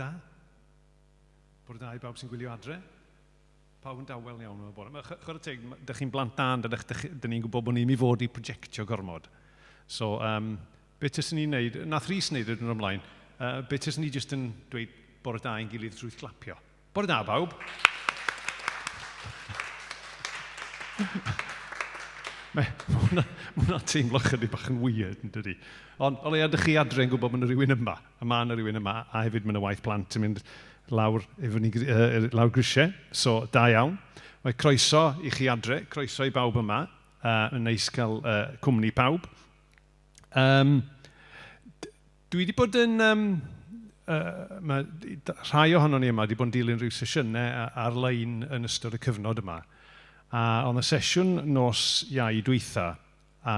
da. Bore da i bawb sy'n gwylio adre. Pawb yn dawel iawn yma bore. Chwarae teg, dych chi'n blant da, dych, dych, dyn ni'n gwybod bod ni'n mynd i fod i projectio gormod. So, um, beth tyswn ni'n neud, nath Rhys neud yn ymlaen, beth tyswn ni jyst yn dweud bore da i'n gilydd trwy clapio. Bore da, bawb. Mae hwnna, ma hwnna'n teimlo chydig bach yn weird, yn dydi? Ond o leia dych chi adre yn gwybod bod yna rhywun yma. A mae yna rhywun yma, a hefyd mae yna waith plant yn mynd lawr, i fyny, lawr grisiau. So, da iawn. Mae croeso i chi adre, croeso i bawb yma. Yn neis cael cwmni pawb. Um, dwi wedi bod yn... Um, mae rhai ohonon ni yma wedi bod yn dilyn rhyw sesiynau ar-lein yn ystod y cyfnod yma. A oedd y sesiwn nos Iau dwytha, a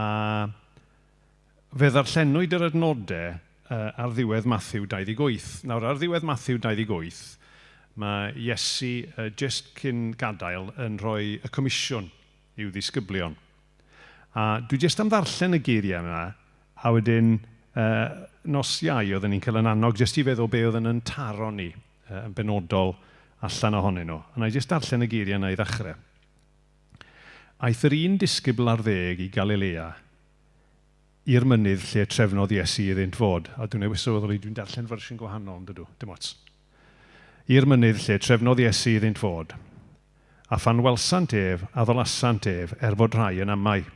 fe ddarllenwyd yr adnodau ar ddiwedd Matthew 28. Nawr, ar ddiwedd Matthew 28, mae Iesu, jyst cyn gadael, yn rhoi y comisiwn i'w ddisgyblion. A dwi jyst am ddarllen y geiriau yma, a wedyn uh, nos Iau oedden ni'n cael yn annog jyst i feddwl be oedd yn yn taro ni uh, yn benodol allan ohonyn nhw. A na i jyst darllen y geiriau yna i ddechrau. Aeth yr un disgybl ar ddeg i Galilea, i'r mynydd lle trefnodd Iesu iddynt fod. A dwi'n newydd sylweddoli dwi'n darllen fersiwn gwahanol, yn dydw? Dim ots. I'r mynydd lle trefnodd Iesu iddynt fod. A phan welsant ef, addolasant ef, er fod rhai yn amau.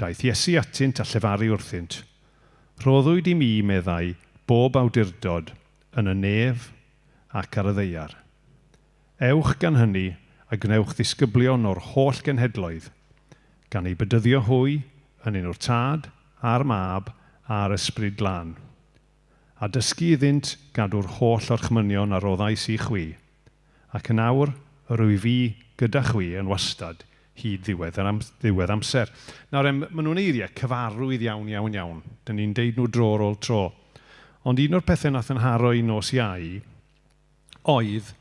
Daeth Iesu atynt a llefaru wrthynt, Rhoddwyd i mi, meddai, bob awdurdod, yn y nef ac ar y ddaear. Ewch gan hynny, a gwnewch ddisgyblion o'r holl genhedloedd, gan eu bedyddio hwy yn enw'r Tad, a'r Mab, a'r Ysbryd Glân. A dysgu iddynt gadw'r holl orchmynion a roddais i chwi. Ac yn awr, yr wyf fi gyda chwi yn wastad hyd ddiwedd yr am ddiwedd amser. Nawr, em, maen nhw'n eiriau cyfarwydd iawn, iawn, iawn. Dyn ni'n deud nhw dro ar ôl tro. Ond un o'r pethau nath yn haro i nos Iau oedd,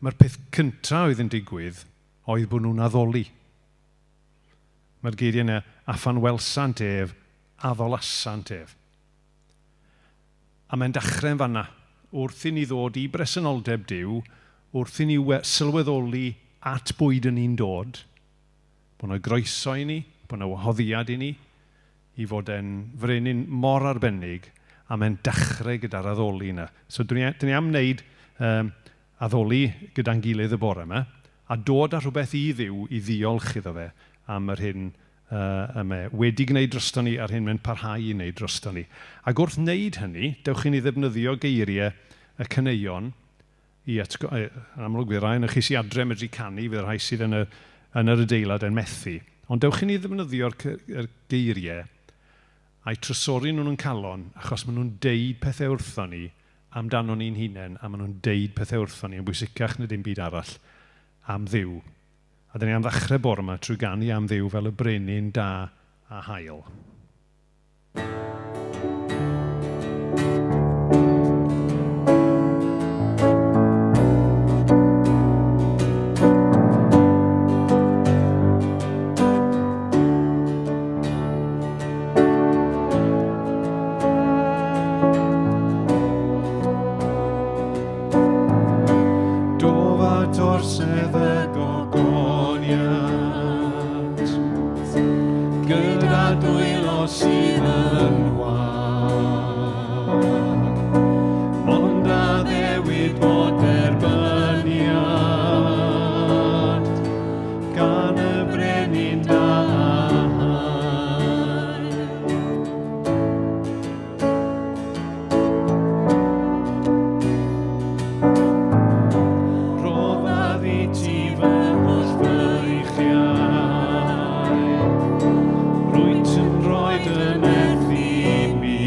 mae'r peth cyntaf oedd yn digwydd oedd bod nhw'n addoli. Mae'r geiriau yna, a phan welsant ef, addolasant ef. A mae'n dechrau yn fanna. Wrth i ni ddod i bresenoldeb Duw, wrth i ni sylweddoli at bwy dyn ni'n dod, bod yna groeso i ni, bod yna wahoddiad i ni, i fod e'n frenin mor arbennig, a mae'n dechrau gyda'r addoli yna. So dyn ni, dyn ni am wneud um, addoli gyda'n gilydd y bore yma, a dod â rhywbeth i Dduw i ddiolch iddo fe am yr hyn y mae wedi gwneud drosto ni a'r hyn mae'n parhau i wneud drosto ni. Ac wrth wneud hynny, dewch i ni ddefnyddio geiriau y caneuon i atgo... Yn amlwg, fydd rhai ohonoch chi sydd adre yn medru canu, fydd rhai sydd yn, y, yn yr adeilad yn methu. Ond dewch i ni ddefnyddio'r yr geiriau a'u trysori nhw'n yn calon, achos maen nhw'n deud pethau wrthon ni amdano ni'n hunain, a maen nhw'n deud pethau wrthon ni yn bwysicach na dim byd arall am Dduw. A dyn ni am ddechrau bore yma trwy ganu am Dduw fel y brenin da a hael. Dof at orsedd y gogoniant, gyda dwylo sydd yn wag, ond addewid bod derbyniad gan y brenin da. Rhoddaf i ti fy holl feichiau, rwyt yn rhoi dy nerth i mi.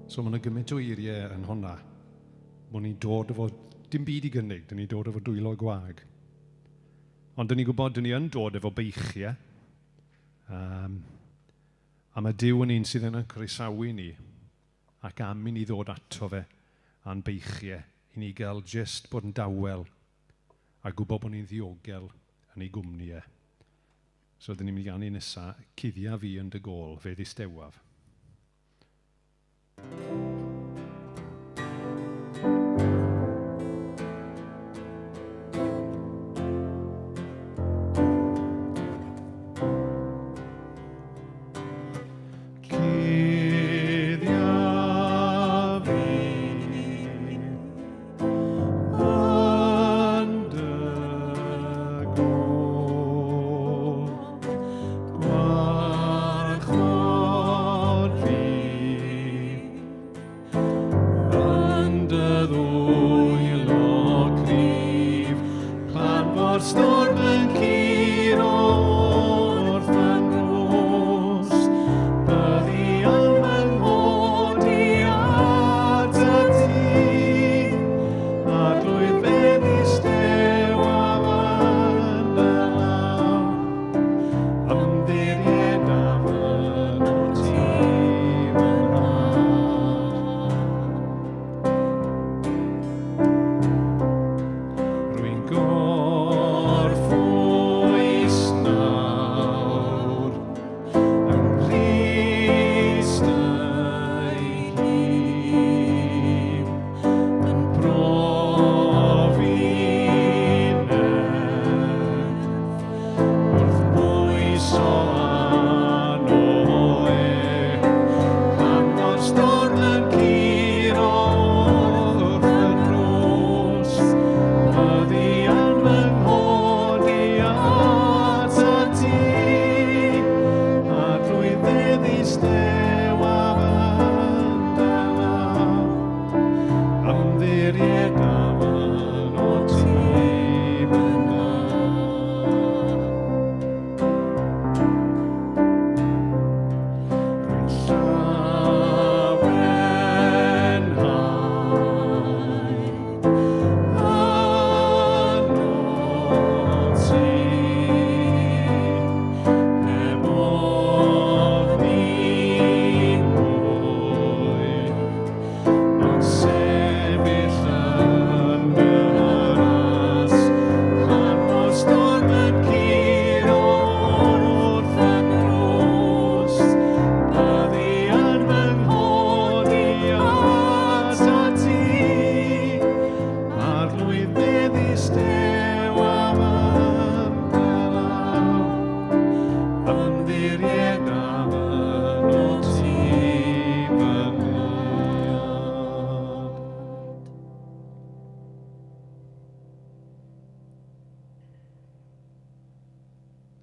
So mae yna gymaint o eiriau yn hwnna. Mae ni'n dod efo dim byd i gynnig, dyn ni'n dod efo dwylo gwag. Ond dyn ni'n gwybod, dyn ni yn dod efo beichiau. Um, a mae Duw yn un sydd yn croesawu ni ac am i ni ddod ato fe a'n beichiau i ni gael jyst bod yn dawel a gwybod bod ni'n ddiogel yn ei gwmni e. So, dyn ni'n mynd i ganu nesa, cuddia fi yn dy gôl, fe ddistewaf.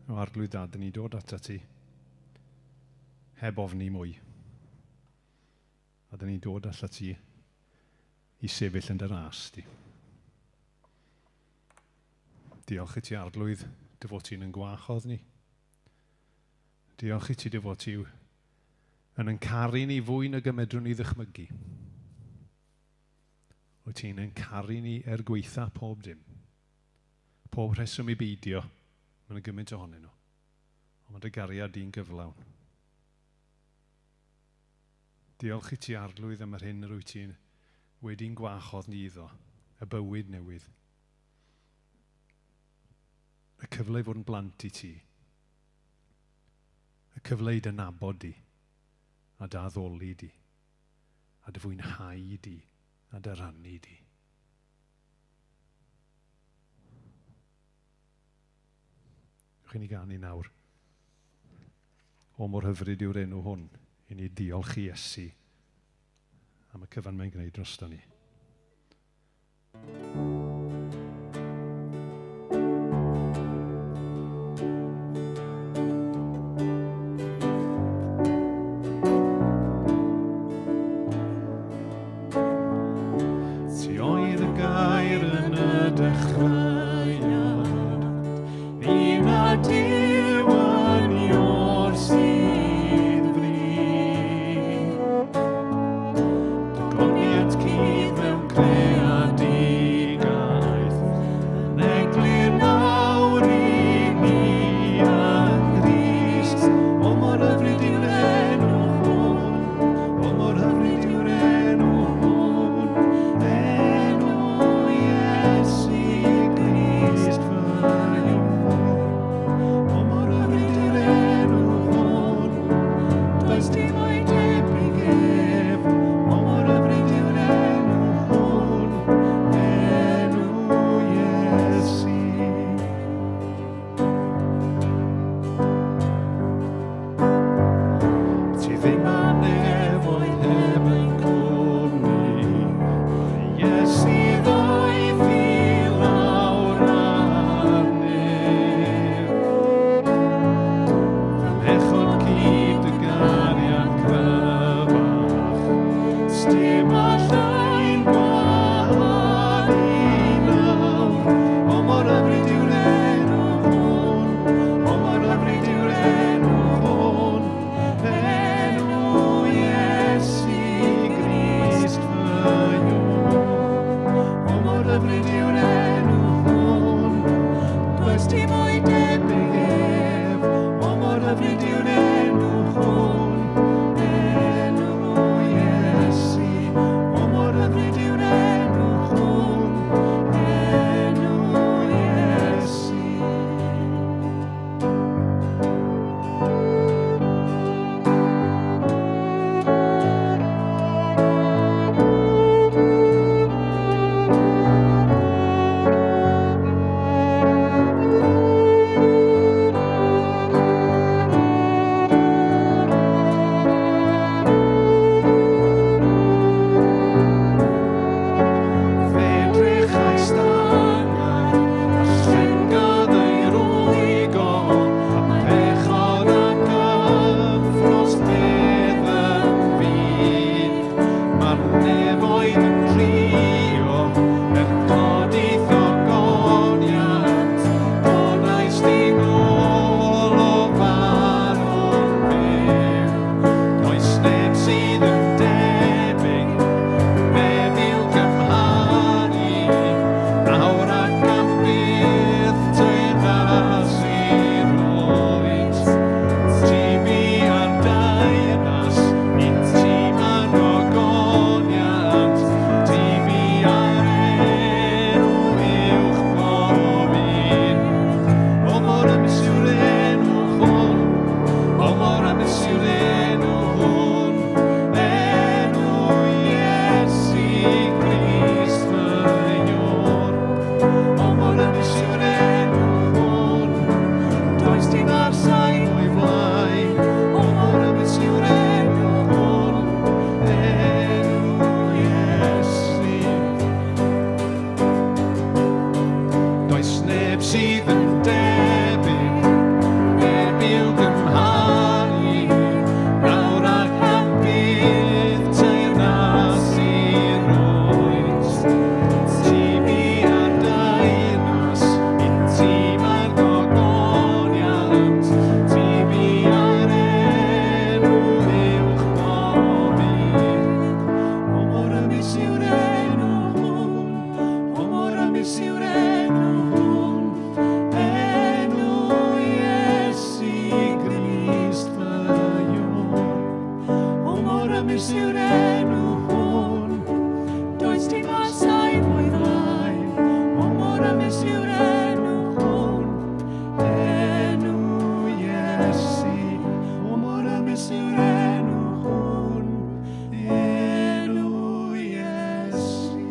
O Arglwydd Dad, dyn ni dod atat ti heb ofni mwy. A dyn ni'n dod allat ti i sefyll yn dy ras di. Diolch i ti Arglwydd, dy fod ti'n yn gwahodd ni. Diolch i ti dy fod ti yn yn caru ni fwy nag y medrwn ni ddychmygu. Wyt ti'n yn caru ni er gweitha pob dim. Pob rheswm i beidio, mae yna gymaint ohonyn nhw. Ond mae dy gariad di'n gyflawn. Diolch i ti Arglwydd am yr hyn yr wyt ti'n wedi'n gwahodd ni iddo, y bywyd newydd. Y cyfle i fod yn blant i ti. Y cyfle i dy nabod di, a dy addoli di, a dy fwynhau di, a dy rannu di. Ewch i ni ganu nawr. O mor hyfryd yw'r enw hwn i ni diolch i Iesu am y cyfan mae'n gwneud drosto ni. Ti oedd y gair yn y dechreuad, un a Duw yn ior sydd fri. Does dim o'i debyg ef, o mor hyfryd yw'r enw hwn, enw Iesu. O mor hyfryd yw'r enw hwn, enw Iesu. Fe drychais dangau, a llengodd ei rwygo, a phechod ac ymffrost bedd yn fyd. Mae'r nefoedd yn crio, er codith ogoniant, codais di nôl o farw'n fyw. Does neb sydd yn debyg, neb i'w gymharu, nawr ac am byth teyrnas i'r oes. Ti bu ar deyrnas, i ti mae'r ogoniant, ti bu ar enw uwch bob un. O mor ymys yw'r enw hwn, o mor ymys yw'r enw hwn, enw Iesu Grist fy Iôr. O mor ymys yw'r enw hwn, does dim ar sain o'i flaen. O mor ymys yw'r enw hwn, enw Iesu. Does neb sydd yn debyg, neb i'w gymharu, nawr ac am byth teyrnas i'r oes. Ti bu ar deyrnas, i ti mae'r gogoniant, ti bu ar enw uwch bob un. O mor ymys yw'r enw hwn, o mor ymys yw'r enw hwn, enw Iesu Grist fy Iôr. O mor ymys yw'r enw hwn, does dim ar sain o'i flaen. O mor ymys yw'r enw hwn, enw Iesu. O mor ymys yw'r enw hwn, enw Iesu.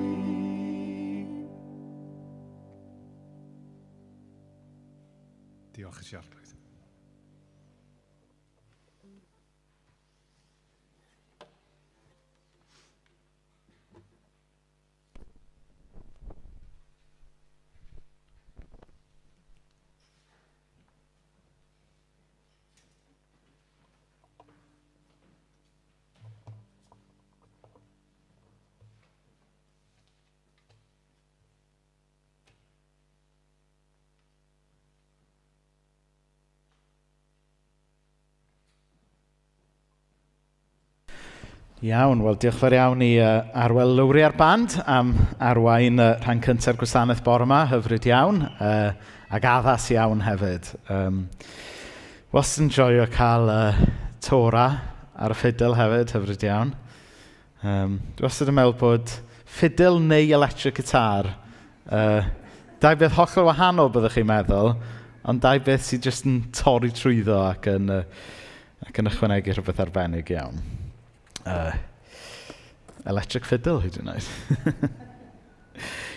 Diolch i ti, Arglwydd. Iawn, wel diolch fawr iawn i Arwel Lowri a'r band am arwain rhan cynta'r gwasanaeth bore yma, hyfryd iawn, ac addas iawn hefyd. Wastad yn joio cael Tora ar y ffidil hefyd, hyfryd iawn. Dwi wastad yn meddwl bod ffidil neu electric guitar, dau beth hollol wahanol byddwch chi'n meddwl, ond dau beth sydd jyst yn torri trwyddo ac yn, ac yn ychwanegu rhywbeth arbennig iawn. Electric fiddle, hyd yn oed.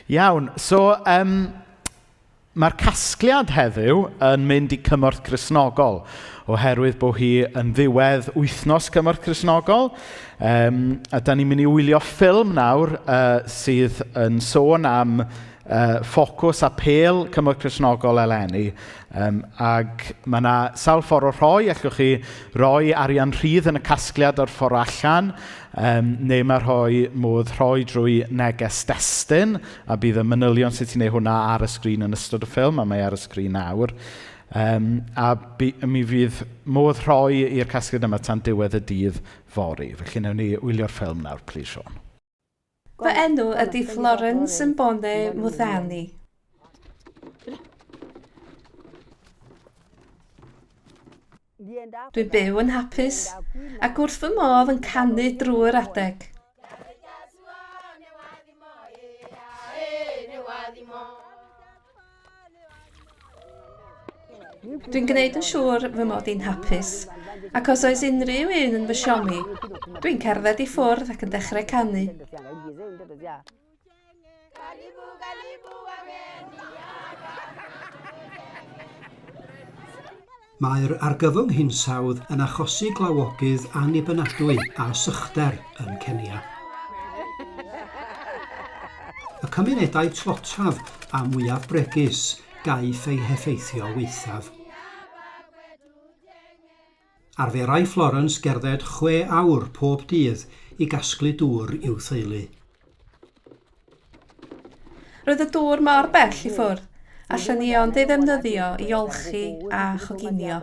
Iawn, so mae'r casgliad heddiw yn mynd i Cymorth Cristnogol, oherwydd bod hi yn ddiwedd wythnos Cymorth Cristnogol. A da ni'n mynd i wylio ffilm nawr sydd yn sôn am ffocws a pêl Cymorth Cristnogol eleni. Ac mae yna sawl ffordd o rhoi. Allwch chi roi arian rhydd yn y casgliad o'r ffordd allan, neu mae rhoi modd rhoi drwy neges destun, a bydd y manylion sut i wneud hwnna ar y sgrin yn ystod y ffilm, a mae ar y sgrin nawr. A mi fydd modd rhoi i'r casgliad yma tan diwedd y dydd fory. Felly wnawn ni wylio'r ffilm nawr, please, Sean. Fy enw ydy Florence Mbone Muthani. Dwi'n byw yn hapus ac wrth fy modd yn canu drwy'r adeg. Dwi'n gwneud yn siŵr fy mod i'n hapus, ac os oes unrhyw un yn fy siomi, dwi'n cerdded i ffwrdd ac yn dechrau canu. Mae'r argyfwng hinsawdd yn achosi glawogydd annibynadwy a sychder yn Kenya. Y cymunedau tlotaf a mwyaf bregus gaiff eu heffeithio waethaf. Arferai Florence gerdded chwe awr pob dydd i gasglu dŵr i'w theulu. Roedd y dŵr mor bell i ffwrdd, allen ni ond ei ddefnyddio i olchi a choginio.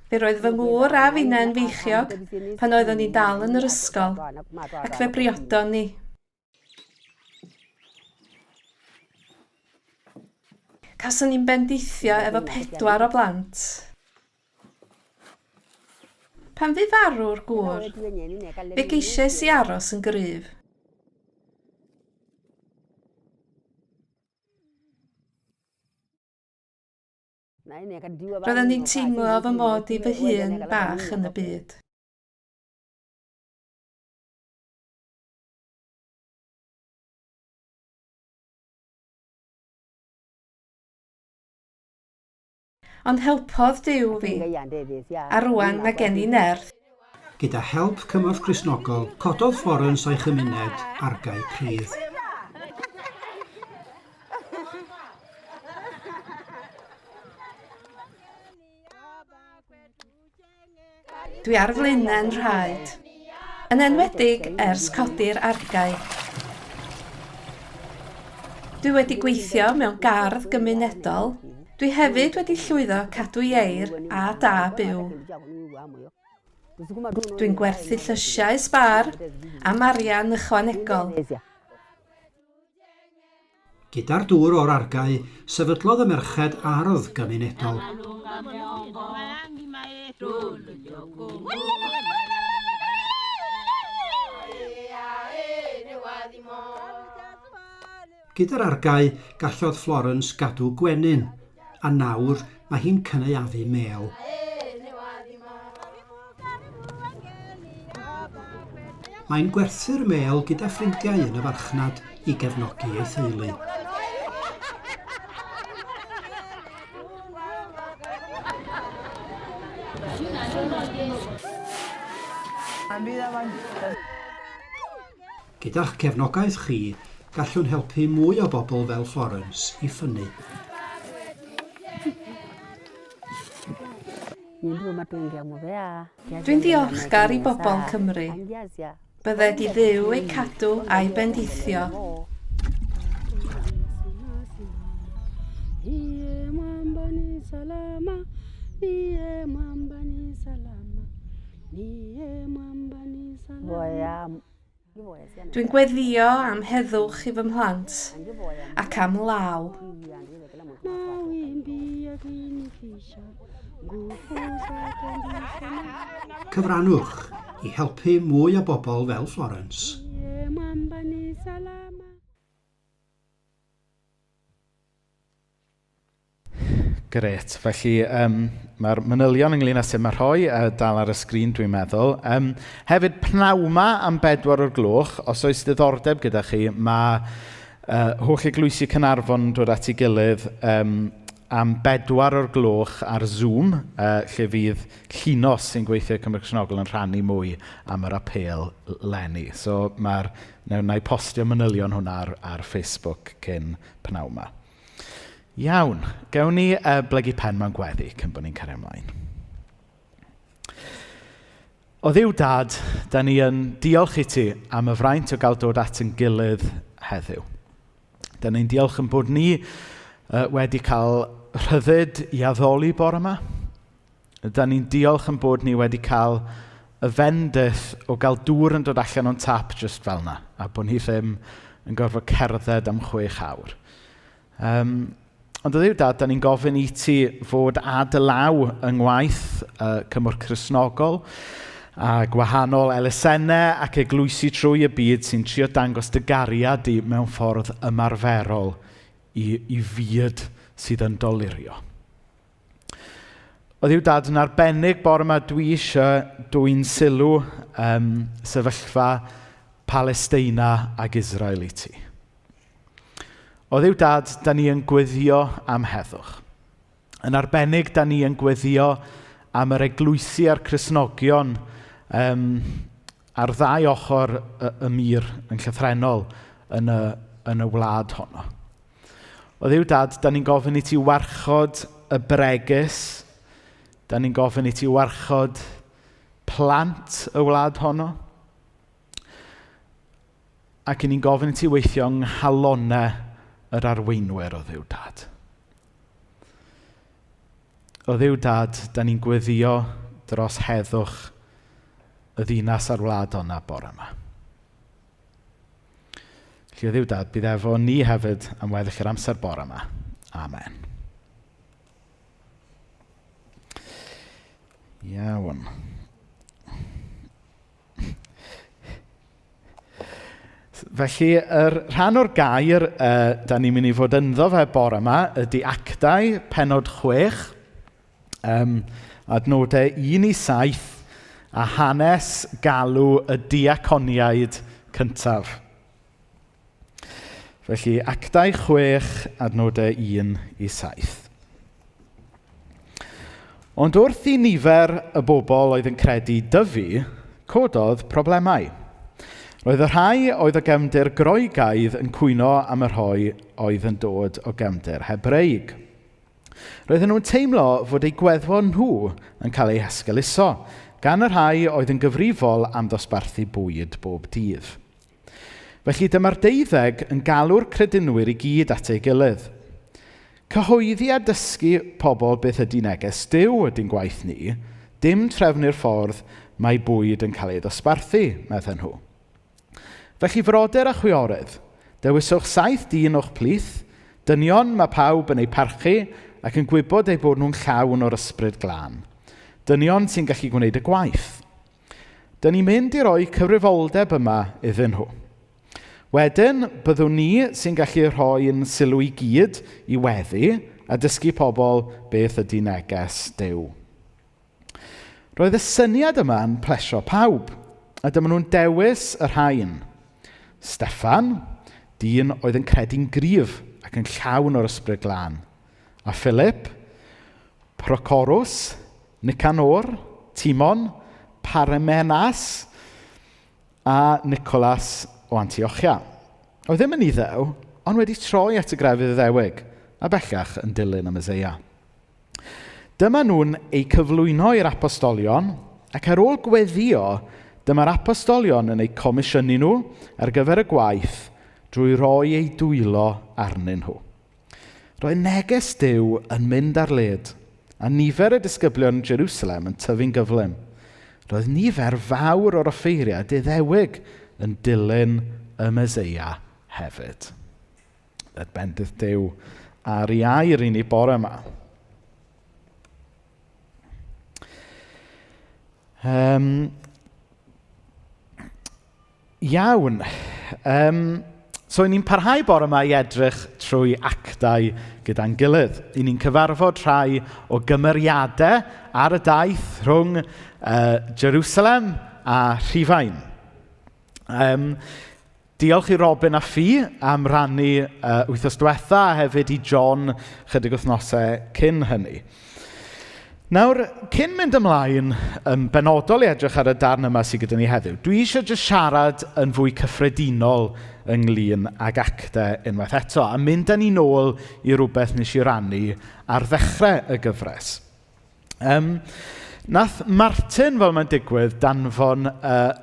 Fe roedd fy ngŵr a finnau'n feichiog pan oeddwn i'n dal yn yr ysgol, ac fe briodon ni. Cawson ni'n bendithio efo pedwar o blant. Pan fu farw'r gŵr, fe geisiais i aros yn gryf. Roeddwn i'n teimlo fy mod i fy hun bach yn y byd. Ond helpodd Duw fi, a rŵan mae gen i nerth. Gyda help Cymorth Cristnogol, cododd Florence a'i chymuned argae pridd. Dwi ar flaenau'n rhaed, yn enwedig ers codi'r argae. Dwi wedi gweithio mewn gardd gymunedol. Dwi hefyd wedi llwyddo cadw ieir a da byw. Dwi'n gwerthu llysiau sbâr am arian ychwanegol. Gyda'r dŵr o'r argae, sefydlodd y merched ardd gymunedol. Gyda'r argae, gallodd Florence gadw gwenyn, a nawr mae hi'n cynaeafu mêl. Mae'n gwerthu'r mêl gyda ffrindiau yn y farchnad i gefnogi ei theulu. Gyda'ch cefnogaeth chi, gallwn helpu mwy o bobl fel Florence i ffynnu. Dwi'n ddiolchgar i bobl Cymru. Bydded i Dduw eu cadw a'u bendithio. Dwi'n gweddïo am heddwch i fy mhlant ac am law. Cyfrannwch i helpu mwy o bobl fel Florence. Grêt. Felly, um, mae'r manylion ynglyn â sut mae rhoi dal ar y sgrin, dwi'n meddwl. Um, hefyd, pnawn 'ma am bedwar o'r gloch, os oes diddordeb gyda chi, mae holl eglwysi Caernarfon yn dod at ei gilydd um, am bedwar o'r gloch ar Zoom, lle fydd Llinos sy'n gweithio i Cymru Cristnogol yn rhannu mwy am yr apêl 'leni. So, mae'r, wna i postio manylion hwnna ar Facebook cyn pnawn 'ma. Iawn, gewn ni blygu pen mewn gweddi cyn bod ni'n cario ymlaen. O Dduw Dad, da ni yn diolch i ti am y fraint o gael dod at yn gilydd heddiw. Da ni'n diolch yn bod ni wedi cael rhyddid i addoli bore yma. Da ni'n diolch yn bod ni wedi cael y fendith o gael dŵr yn dod allan o'n tap jyst fel yna, a bod ni ddim yn gorfod cerdded am chwech awr. Um, ond o ddiw dad, da ni'n gofyn i ti fod a dy law yng ngwaith uh, Cymorth Cristnogol a gwahanol elusennau ac eglwysi trwy y byd sy'n trio dangos dy gariad di mewn ffordd ymarferol i, i fyd sydd yn dolurio. O ddiw dad yn arbennig bore yma dwi eisiau dwy'n sylw um, sefyllfa Palesteina ag Israel i ti. O ddiw dad, da ni yn gweddio am heddwch. Yn arbennig, da ni yn gweddio am yr eglwysi a'r Cristnogion um, ar ddau ochr y, y mur yn llythrennol yn y, yn y wlad honno. O ddiw dad, da ni'n gofyn i ti warchod y bregus, da ni'n gofyn i ti warchod plant y wlad honno, ac i ni'n gofyn i ti weithio yng nghalonau yr arweinwyr o ddiw dad. O ddiw dad, da ni'n gweddio dros heddwch y ddinas a'r wlad honna bore yma. Felly o ddiw dad, bydd efo ni hefyd am weddill yr amser bore yma. Amen. Iawn. Felly, yr rhan o'r gair uh, da ni'n mynd i fod ynddo fe bore yma ydy Actau, penod 6, um, adnodau 1 i 7, a hanes galw y diaconiaid cyntaf. Felly, Actau 6, adnodau 1 i 7. Ond wrth i nifer y bobl oedd yn credu dyfu, cododd problemau. Roedd y rhai oedd o gefndir Groegaidd yn cwyno am y rhoi oedd yn dod o gefndir Hebreig. Roedden nhw'n teimlo fod eu gweddwon nhw yn cael eu hesgeuluso gan y rhai oedd yn gyfrifol am ddosbarthu bwyd bob dydd. Felly dyma'r deuddeg yn galw'r credinwyr i gyd at ei gilydd. Cyhoeddi a dysgu pobl beth ydy neges Duw ydy'n gwaith ni, dim trefnu'r ffordd mae bwyd yn cael ei ddosbarthu, medden nhw. Felly frodyr a chwiorydd, dewiswch saith dyn o'ch plith, dynion mae pawb yn eu parchu ac yn gwybod eu bod nhw'n llawn o'r ysbryd glân. Dynion sy'n gallu gwneud y gwaith. Dyn ni'n mynd i roi cyfrifoldeb yma iddyn nhw. Wedyn, byddwn ni sy'n gallu rhoi'n sylw i gyd i weddi a dysgu pobl beth ydy neges Duw. Roedd y syniad yma'n plesio pawb, a dyma nhw'n dewis y rhain. Steffan, dyn oedd yn credu'n gryf ac yn llawn o'r ysbryd glân, a Philip, Procorus, Nicanor, Timon, Parmenas a Nicolas o Antiochia. Oedd ddim yn Iddew, ond wedi troi at y grefydd Iddewig, a bellach yn dilyn y Meseia. Dyma nhw'n eu cyflwyno i'r apostolion, ac ar ôl gweddio, dyma'r apostolion yn eu comisiynu nhw ar gyfer y gwaith drwy roi eu dwylo arnyn nhw. Roedd neges Duw yn mynd ar led, a nifer y disgyblion yn Jerusalem yn tyfu'n gyflym. Roedd nifer fawr o'r offeiriaid Iddewig yn dilyn y Meseia hefyd. Led bendith Duw ar ei air i ni bore yma. Um, Iawn. Um, so, ni'n parhau bore yma i edrych trwy actau gyda'n gilydd. I ni'n cyfarfod rhai o gymeriadau ar y daith rhwng uh, Jerusalem a Rhufain. Um, diolch i Robin a Ffi am rannu uh, wythnos diwetha a hefyd i John chydig wythnosau cyn hynny. Nawr, cyn mynd ymlaen yn benodol i edrych ar y darn yma sydd gyda ni heddiw, dwi eisiau jyst siarad yn fwy cyffredinol ynglyn ag actau unwaith eto, a mynd â ni nôl i rhywbeth nes i rannu ar ddechrau y gyfres. Um, Nath Martin, fel mae'n digwydd, danfon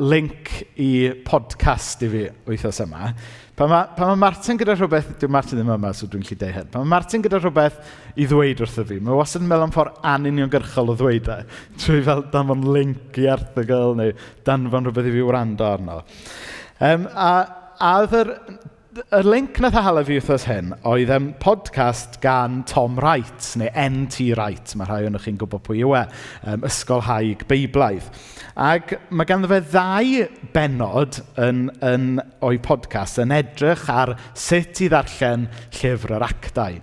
link i podcast i fi wythnos yma. Pan mae, pan mae Martin gyda rhywbeth... Dyw Martin ddim yma, so dwi'n gallu deud hyn. Pan mae Martin gyda rhywbeth i ddweud wrtho fi, mae wastad yn meddwl am ffordd anuniongyrchol o ddweud e. Trwy fel danfon link i erthygl neu danfon rhywbeth i fi wrando arno. Um, a, a oedd yr, y link nath a hala fi wythnos hyn oedd podcast gan Tom Wright, neu N.T. Wright, mae rhai ohonoch chi'n gwybod pwy yw e, ysgolhaig Beiblaidd. Ac mae ganddo fe ddau bennod yn, yn, o'i podcast yn edrych ar sut i ddarllen llyfr yr actau.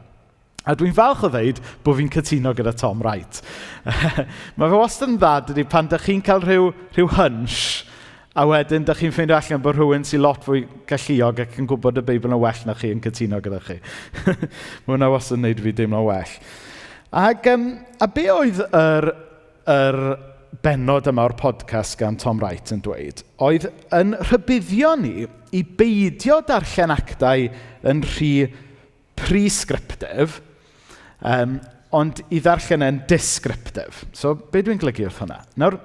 A dwi'n falch o ddeud bod fi'n cytuno gyda Tom Wright. Mae fe wastad yn dda, dydy, pan dych chi'n cael rhyw, rhyw hunch, a wedyn dych chi'n ffeindio allan bod rhywun sy'n lot fwy galluog ac yn gwybod y Beibl yn well na chi yn cytuno gyda chi. Mae hwnna wastad yn neud fi deimlo'n well. Ac, um, a be oedd yr, yr bennod yma o'r podcast gan Tom Wright yn dweud, oedd yn rhybuddio ni i beidio darllen actau yn rhy prescriptive, um, ond i ddarllen e'n descriptive. So, be dwi'n golygu wrth hwnna? Nawr,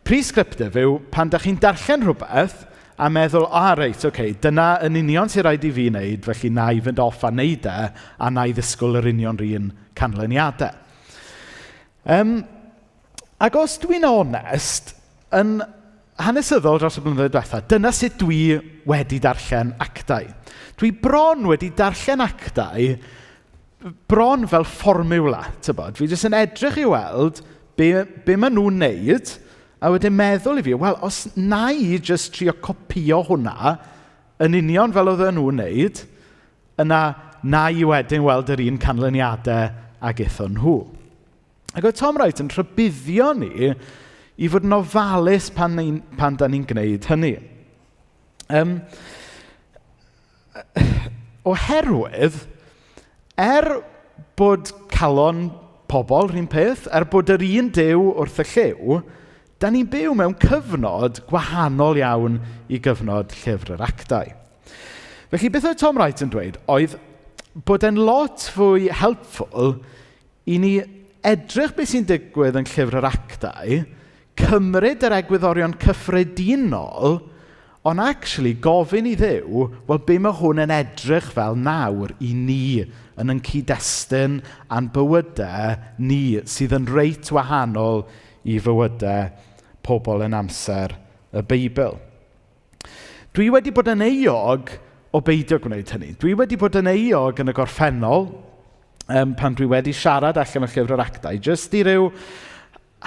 prescriptive yw pan da chi'n darllen rhywbeth a meddwl, a ah, reit, oce, okay, dyna yn union sy'n rhaid i fi wneud, felly na i fynd off a wneud e, a na i ddisgwyl yr union rhan canlyniadau. Um, ac os dwi'n onest, yn hanesyddol dros y blynyddoedd diwetha, dyna sut dwi wedi darllen actau. Dwi bron wedi darllen actau bron fel fformiwla, tybod. Fi jyst yn edrych i weld be, be maen nhw'n neud, a wedyn meddwl i fi, wel, os na i jyst trio copio hwnna yn union fel oedden nhw'n neud, yna na i wedyn weld yr un canlyniadau ag ethon nhw. Ac oedd Tom Wright yn rhybuddio ni i fod yn ofalus pan, ni, pan da ni'n gwneud hynny. Um, oherwydd, er bod calon pobl rhywun peth, er bod yr un Duw wrth y llyw, da ni'n byw mewn cyfnod gwahanol iawn i gyfnod llyfr yr actau. Felly beth oedd Tom Wright yn dweud oedd bod e'n lot fwy helpful i ni edrych beth sy'n digwydd yn llyfr yr actau, cymryd yr egwyddorion cyffredinol, ond actually gofyn i Dduw, wel, be mae hwn yn edrych fel nawr i ni yn yn cyd-destun a'n bywydau ni sydd yn reit wahanol i fywydau pobl yn amser y Beibl. Dwi wedi bod yn euog o beidio gwneud hynny. Dwi wedi bod yn euog yn y gorffennol, um, pan dwi wedi siarad allan o llyfr yr actau, jyst i ryw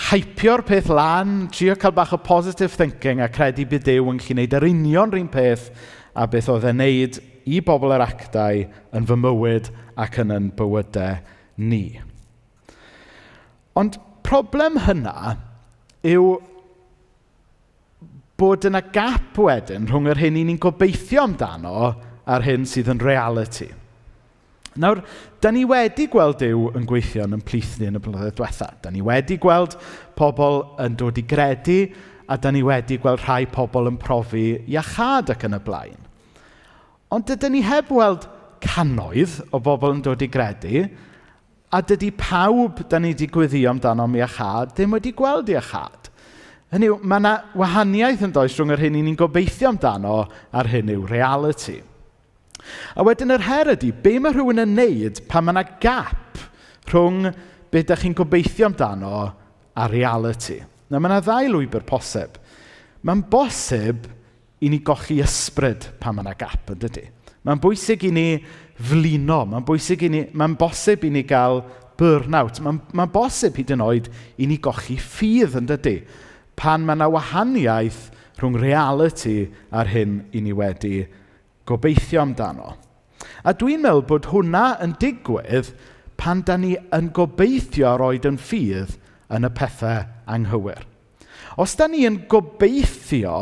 hypio'r peth lan, trio cael bach o positive thinking a credu bydd Duw yn gallu gwneud yr union rhywun peth a beth oedd e'n neud i bobl yr actau yn fy mywyd ac yn yn bywydau ni. Ond problem hynna yw bod yna gap wedyn rhwng yr hyn i ni'n gobeithio amdano a'r hyn sydd yn reality. Nawr, da ni wedi gweld Duw yn gweithio yn ymplith ni yn y blynyddoedd diwetha. Da ni wedi gweld pobl yn dod i gredu, a da ni wedi gweld rhai pobl yn profi iachâd ac yn y blaen. Ond dydyn ni heb weld cannoedd o bobl yn dod i gredu, a dydy pawb da ni wedi gweddio amdano am iachâd ddim wedi gweld iachâd. Hynny yw, mae yna wahaniaeth yn does rhwng yr hyn i ni'n gobeithio amdano a'r hyn yw reality. A wedyn yr her ydy, be mae rhywun yn neud pan mae yna gap rhwng be ydych chi'n gobeithio amdano a reality? Nawr, mae yna ddau lwybr posib. Mae'n bosib i ni golli ysbryd pan mae yna gap, yn dydy? Mae'n bwysig i ni flino, mae'n bwysig i ni, mae'n bosib i ni gael burnout, mae'n mae bosib hyd yn oed i ni golli ffydd, yn dydy? Pan mae yna wahaniaeth rhwng reality a'r hyn i ni wedi gobeithio amdano. A dwi'n meddwl bod hwnna yn digwydd pan da ni yn gobeithio roed yn ffydd yn y pethau anghywir. Os da ni yn gobeithio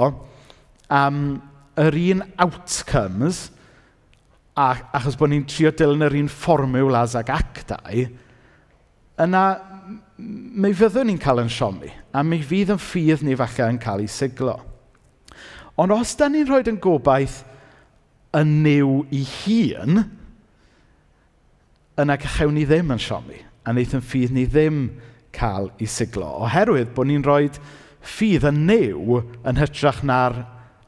am yr un outcomes, a, achos bod ni'n trio dilyn yr un fformiwlas ag actau, yna mi fyddwn ni'n cael yn siomi, a mi fydd yn ffydd ni falle yn cael ei siglo. Ond os da ni'n rhoi yn gobaith yn Nuw i hun, yna gachewn ni ddim yn siomi, a wneith yn ffydd ni ddim cael ei siglo, oherwydd bod ni'n rhoi ffydd yn Nuw yn hytrach na'r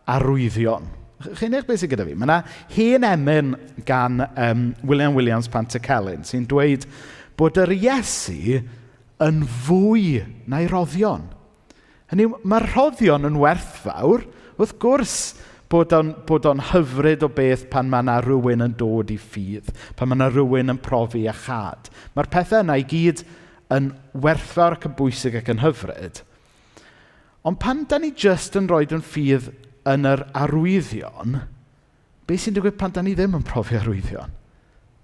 arwyddion. Chi'n deall beth sydd gyda fi? Mae yna hen emyn gan William Williams Pantycelyn sy'n dweud bod yr Iesu yn fwy na'i roddion. Hynny yw, mae'r rhoddion yn werthfawr, wrth gwrs bod o'n, bod o'n hyfryd o beth pan mae yna rhywun yn dod i ffydd, pan mae yna rhywun yn profi a chad. Mae'r pethau yna i gyd yn werthfawr ac yn bwysig ac yn hyfryd. Ond pan da ni jyst yn rhoi yn ffydd yn yr arwyddion, beth sy'n digwydd pan da ni ddim yn profi arwyddion?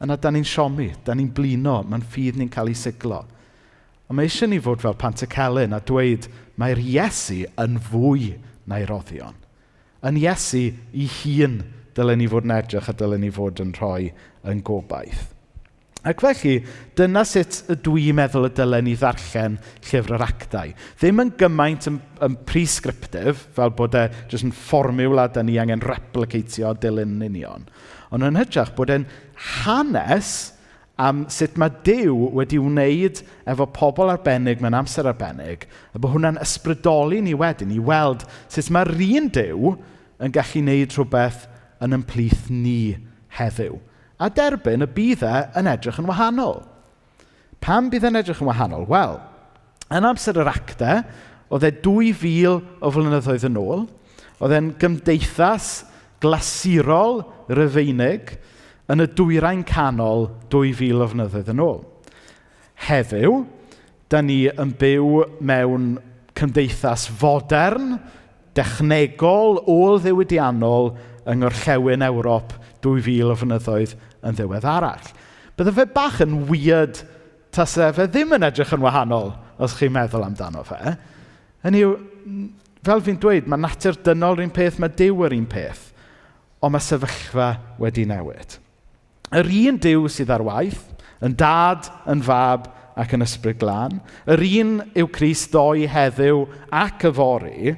Yna da ni'n siomi, da ni'n blino, mae'n ffydd ni'n cael ei siglo. Ond mae eisiau ni fod fel Pantycelyn a dweud mae'r Iesu yn fwy na'i roddion. Yn Iesu i hun dylen ni fod yn edrych a dylen ni fod yn rhoi yn gobaith. Ac felly, dyna sut y dwi'n meddwl y dylen ni ddarllen llyfr yr actau. Ddim yn gymaint yn prescriptive, fel bod e jyst yn fformiwla da ni angen replicatio a dilyn yn union. Ond yn hytrach bod e'n hanes am sut mae Duw wedi wneud efo pobl arbennig mewn amser arbennig, a bod hwnna'n ysbrydoli ni wedyn i weld sut mae'r un Duw yn gallu wneud rhywbeth yn ymplith ni heddiw. A derbyn y bydd e yn edrych yn wahanol. Pam bydd e'n edrych yn wahanol? Wel, yn amser yr actau, oedd e 2000 o flynyddoedd yn ôl, oedd e'n gymdeithas glasurol Rufeinig yn y dwyrain canol 2000 o flynyddoedd yn ôl. Heddiw, da ni yn byw mewn cymdeithas fodern, dechnegol, ôl-ddiwydiannol yng ngorllewin Ewrop 2000 o flynyddoedd yn ddiweddarach. Bydde fe bach yn weird tase fe ddim yn edrych yn wahanol os chi'n meddwl amdano fe. Hynny yw, fel fi'n dweud, mae natur dynol yr un peth, mae Duw yr un peth, ond mae sefyllfa wedi newid. Yr un Duw sydd ar waith, yn dad, yn fab ac yn ysbryd glân. Yr un yw Crist ddoe, heddiw ac yfory.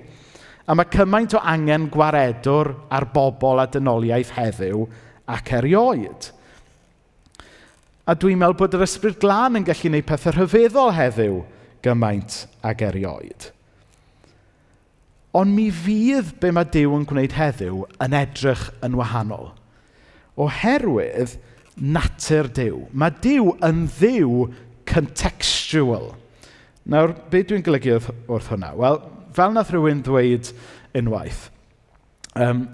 A mae cymaint o angen gwaredwr ar bobl a dynoliaeth heddiw ac erioed. A dwi'n meddwl bod yr ysbryd glân yn gallu gwneud pethau rhyfeddol heddiw gymaint ag erioed. Ond mi fydd be mae Duw yn gwneud heddiw yn edrych yn wahanol. Oherwydd natur Duw. Mae Duw yn Dduw contextual. Nawr, be dwi'n golygu wrth hwnna? Wel, fel nath rhywun ddweud unwaith,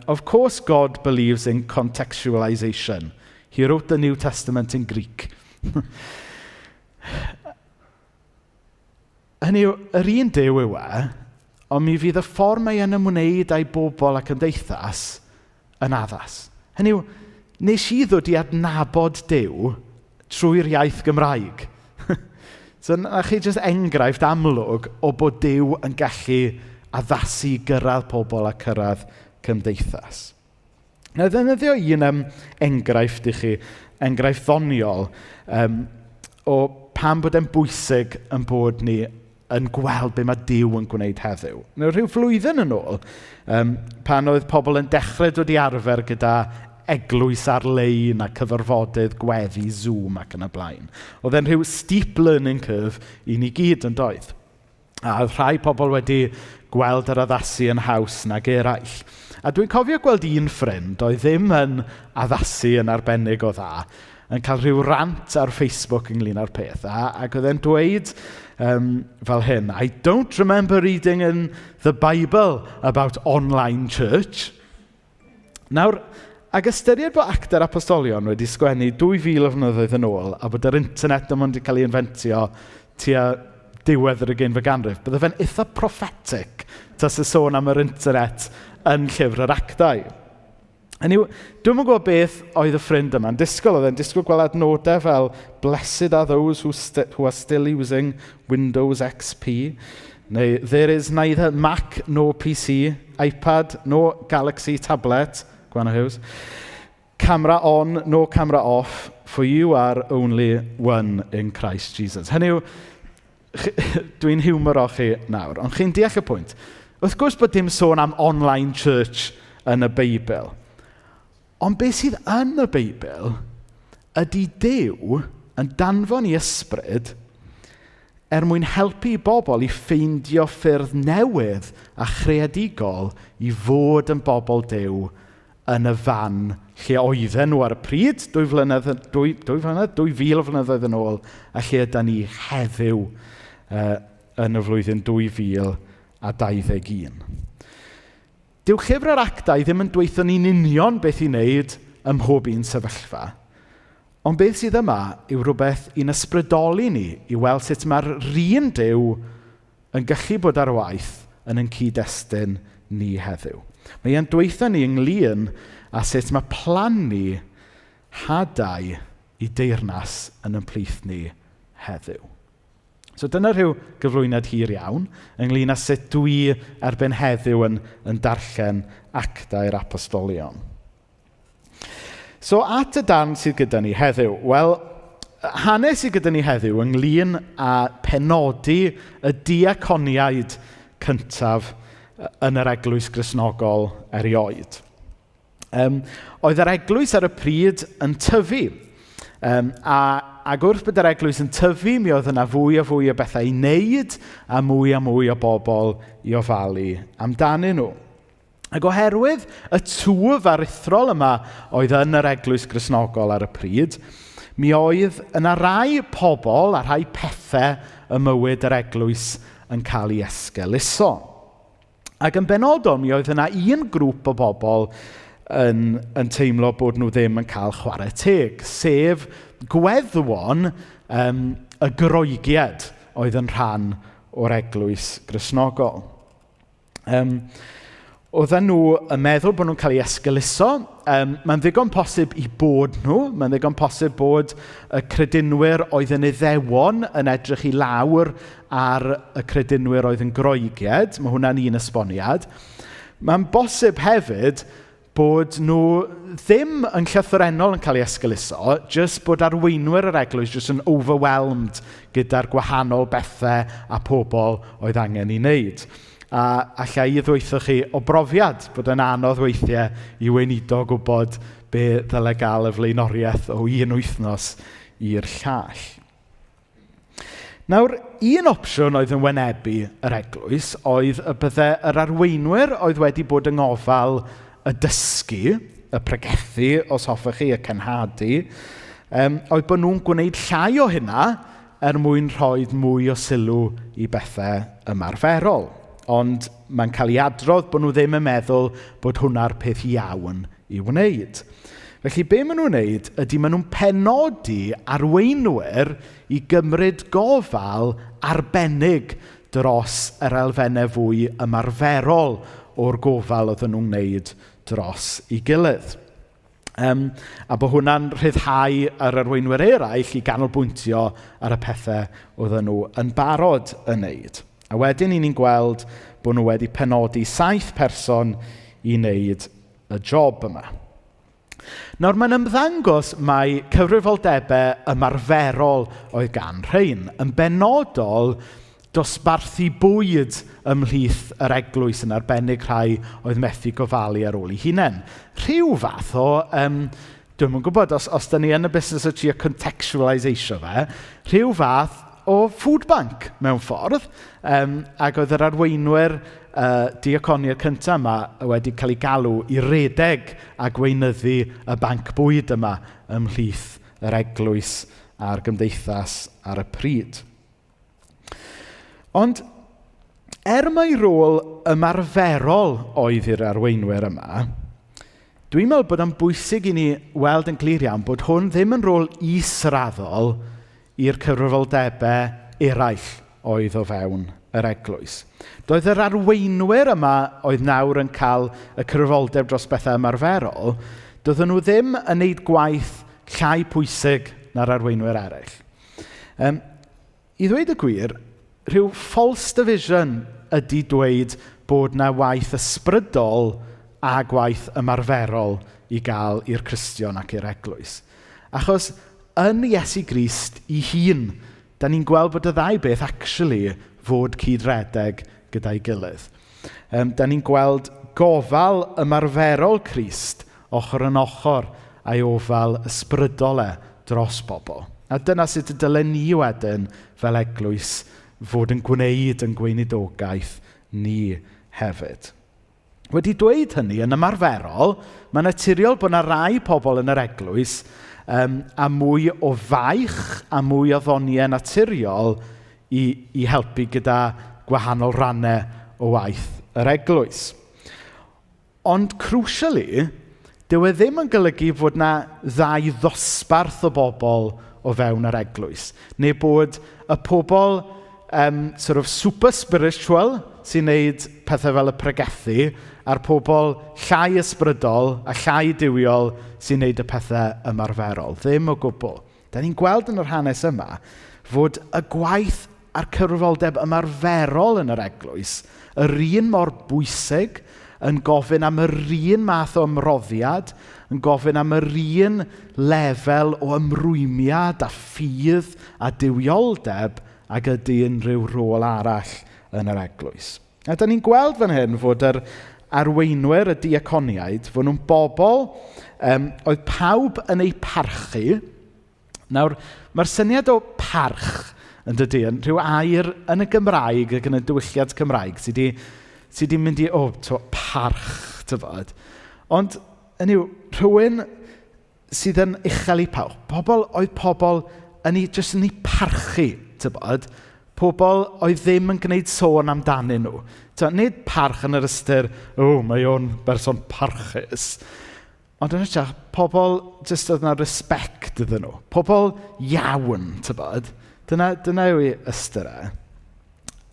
of course God believes in contextualization. He wrote the New Testament in Greek. Hynny yw, yr un Duw yw e, ond mi fydd y ffordd mae e'n ymwneud â'i bobl a cymdeithas yn addas. Hynny yw, nes i ddod i adnabod Duw trwy'r iaith Gymraeg. So, na chi jyst enghraifft amlwg o bod Duw yn gallu addasu gyrraedd pobl a cyrraedd cymdeithas. Na i ddefnyddio un enghraifft i chi, enghraifft ddoniol, o pam bod e'n bwysig yn bod ni yn gweld be mae Duw yn gwneud heddiw. Nawr, rhyw flwyddyn yn ôl, pan oedd pobl yn dechrau dod i arfer gyda eglwys ar-lein a cyfarfodydd gweddi Zoom ac yn y blaen. Oedd e'n rhyw steep learning curve i ni gyd yn doedd. A oedd rhai pobl wedi gweld yr addasu yn haws nag eraill. A dwi'n cofio gweld un ffrind oedd ddim yn addasu yn arbennig o dda, yn cael rhyw rant ar Facebook ynglyn â'r peth. Ac oedd e'n dweud fel hyn, "I don't remember reading in the Bible about online church." Nawr, ac ystyried bod Actau'r Apostolion wedi sgwennu 2000 o flynyddoedd yn ôl a bod yr internet ddim ond wedi cael ei inventio tua diwedd yr ugeinfed ganrif, bydde fe'n eitha prophetic tase sôn am yr internet yn llyfr yr Actau. Hynny yw, dwi'm yn gwybod beth oedd y ffrind yma'n disgwyl. Oedd e'n disgwyl gweld adnodau fel "Blessed are those who are still using Windows XP", neu "There is neither Mac nor PC, iPad nor Galaxy tablet", Gwenno Hughes. "Camera on, no camera off, for you are only one in Christ Jesus." Hynny yw, dwi'n hiwmoro chi nawr, ond chi'n deall y pwynt. Wrth gwrs bod dim sôn am online church yn y Beibl. Ond beth sydd yn y Beibl ydy Duw yn danfon ei ysbryd. er mwyn helpu bobl i ffeindio ffyrdd newydd a chreadigol i fod yn bobl Duw yn y fan lle oedden nhw ar y pryd, dwy flynedd, dwy, dwy flynedd, 2000 o flynyddoedd yn ôl, a lle ydan ni heddiw yn y flwyddyn 2021. Dyw llyfr yr Actau ddim yn dweutho ni'n union beth i wneud ym mhob un sefyllfa, ond beth sydd yma yw rhywbeth i'n ysbrydoli ni i weld sut mae'r un Duw yn gallu bod ar waith yn ein cyd-destun ni heddiw. Mae e'n dweutho ni ynglyn â sut mae plannu hadau i deyrnas yn ein plith ni heddiw. So dyna rhyw gyflwyniad hir iawn ynglyn â sut dwi erbyn heddiw yn, yn darllen Actau'r Apostolion. So at y darn sydd gyda ni heddiw. Wel, hanes sydd gyda ni heddiw ynglyn â penodi y diaconiaid cyntaf yn yr Eglwys Gristnogol erioed. Oedd yr eglwys ar y pryd yn tyfu. Ac wrth bod yr eglwys yn tyfu, mi oedd yna fwy a fwy o bethau i wneud a mwy a mwy o bobl i ofalu amdanyn nhw. Ac oherwydd y twf aruthrol yma oedd yn yr eglwys Gristnogol ar y pryd, mi oedd yna rai pobl a rhai pethau ym mywyd yr eglwys yn cael ei esgeuluso. Ac yn benodol, mi oedd yna un grŵp o bobl yn, yn teimlo bod nhw ddim yn cael chwarae teg, sef gweddwon y Groegiaid oedd yn rhan o'r eglwys Gristnogol. Oedden nhw yn meddwl bod nhw'n cael eu esgeuluso. Mae'n ddigon posib i bod nhw. Mae'n ddigon posib bod y credinwyr oedd yn Iddewon yn edrych i lawr ar y credinwyr oedd yn Groegiaid. Mae hwnna'n un esboniad. Mae'n bosib hefyd bod nhw ddim yn llythrennol yn cael eu esgeuluso, jyst bod arweinwyr yr eglwys jyst yn overwhelmed gyda'r gwahanol bethau a pobl oedd angen ei wneud. A alla i ddweutho chi o brofiad bod yn anodd weithiau i weinidog gwybod be ddyle gael y flaenoriaeth o un wythnos i'r llall. Nawr, un opsiwn oedd yn wynebu yr eglwys oedd y bydde yr arweinwyr oedd wedi bod yng ngofal y dysgu, y pregethu, os hoffech chi, y cenhadu, oedd bod nhw'n gwneud llai o hynna er mwyn rhoi mwy o sylw i bethau ymarferol. Ond mae'n cael ei adrodd bod nhw ddim yn meddwl bod hwnna'r peth iawn i wneud. Felly be maen nhw'n wneud ydy maen nhw'n penodi arweinwyr i gymryd gofal arbennig dros yr elfennau fwy ymarferol o'r gofal oedden nhw'n wneud dros ei gilydd. A bod hwnna'n rhyddhau yr arweinwyr eraill i ganolbwyntio ar y pethau oedden nhw yn barod yn wneud. A wedyn ni'n gweld bod nhw wedi penodi 7 person i wneud y job yma. Nawr, mae'n ymddangos mai cyfrifoldebau ymarferol oedd gan rhain. Yn benodol, dosbarthu bwyd ymhlith yr eglwys yn arbennig rhai oedd methu gofalu ar ôl eu hunain. Rhyw fath o, dwi'm yn gwybod, os da ni yn y busnes o trio contextualisatio fe, rhyw fath o food bank mewn ffordd, ac oedd yr arweinwyr diaconiaid cyntaf yma wedi cael eu galw i redeg a gweinyddu y banc bwyd yma ymhlith yr eglwys a'r gymdeithas ar y pryd. Ond er mai rôl ymarferol oedd i'r arweinwyr yma, dwi'n meddwl bod o'n bwysig i ni weld yn glir iawn bod hwn ddim yn rôl israddol i'r cyfrifoldebau eraill oedd o fewn yr eglwys. Doedd yr arweinwyr yma oedd nawr yn cael y cyfrifoldeb dros bethau ymarferol, doedden nhw ddim yn neud gwaith llai pwysig na'r arweinwyr eraill. I ddweud y gwir, rhyw false division ydy dweud bod na waith ysbrydol a gwaith ymarferol i gael i'r Cristion ac i'r eglwys. Achos yn Iesu Grist ei hun, da ni'n gweld bod y ddau beth actually fod cydredeg gyda'i gilydd. Da ni'n gweld gofal ymarferol Crist ochr yn ochr a'i ofal ysbrydol e dros bobl. A dyna sut y dylen ni wedyn fel eglwys fod yn gwneud yn gweinidogaeth ni hefyd. Wedi dweud hynny, yn ymarferol, mae'n naturiol bod yna rai pobl yn yr eglwys a mwy o faich a mwy o ddoniau naturiol i helpu gyda gwahanol rannau o waith yr eglwys. Ond crucially, dyw e ddim yn golygu fod 'na ddau ddosbarth o bobl o fewn yr eglwys, neu bod y pobl sort of super spiritual sy'n neud pethau fel y pregethu, a'r pobl llai ysbrydol a llai duwiol sy'n neud y pethau ymarferol. Ddim o gwbl. Da ni'n gweld yn yr hanes yma fod y gwaith a'r cyfrifoldeb ymarferol yn yr eglwys yr un mor bwysig, yn gofyn am yr un math o ymroddiad, yn gofyn am yr un lefel o ymrwymiad a ffydd a duwioldeb ag ydy unrhyw rôl arall yn yr eglwys. A da ni'n gweld fan hyn fod yr arweinwyr, y diaconiaid, fod nhw'n bobl oedd pawb yn eu parchu. Nawr, mae'r syniad o parch yn dydy, yn rhyw air yn y Gymraeg ac yn y diwylliant Cymraeg sydd wedi mynd i, o, to, parch, tyfod. Ond, hynny yw, rhywun sydd yn uchel i pawb. Pobl oedd pobl yn ei, jyst yn ei parchu, tybod. Pobl oedd ddim yn gwneud sôn amdanyn nhw. Tibod, nid parch yn yr ystyr, o, mae o'n berson parchus. Ond yn hytrach, pobl jyst oedd 'na respect iddyn nhw. Pobl iawn, tybod. Dyna yw ei ystyr e.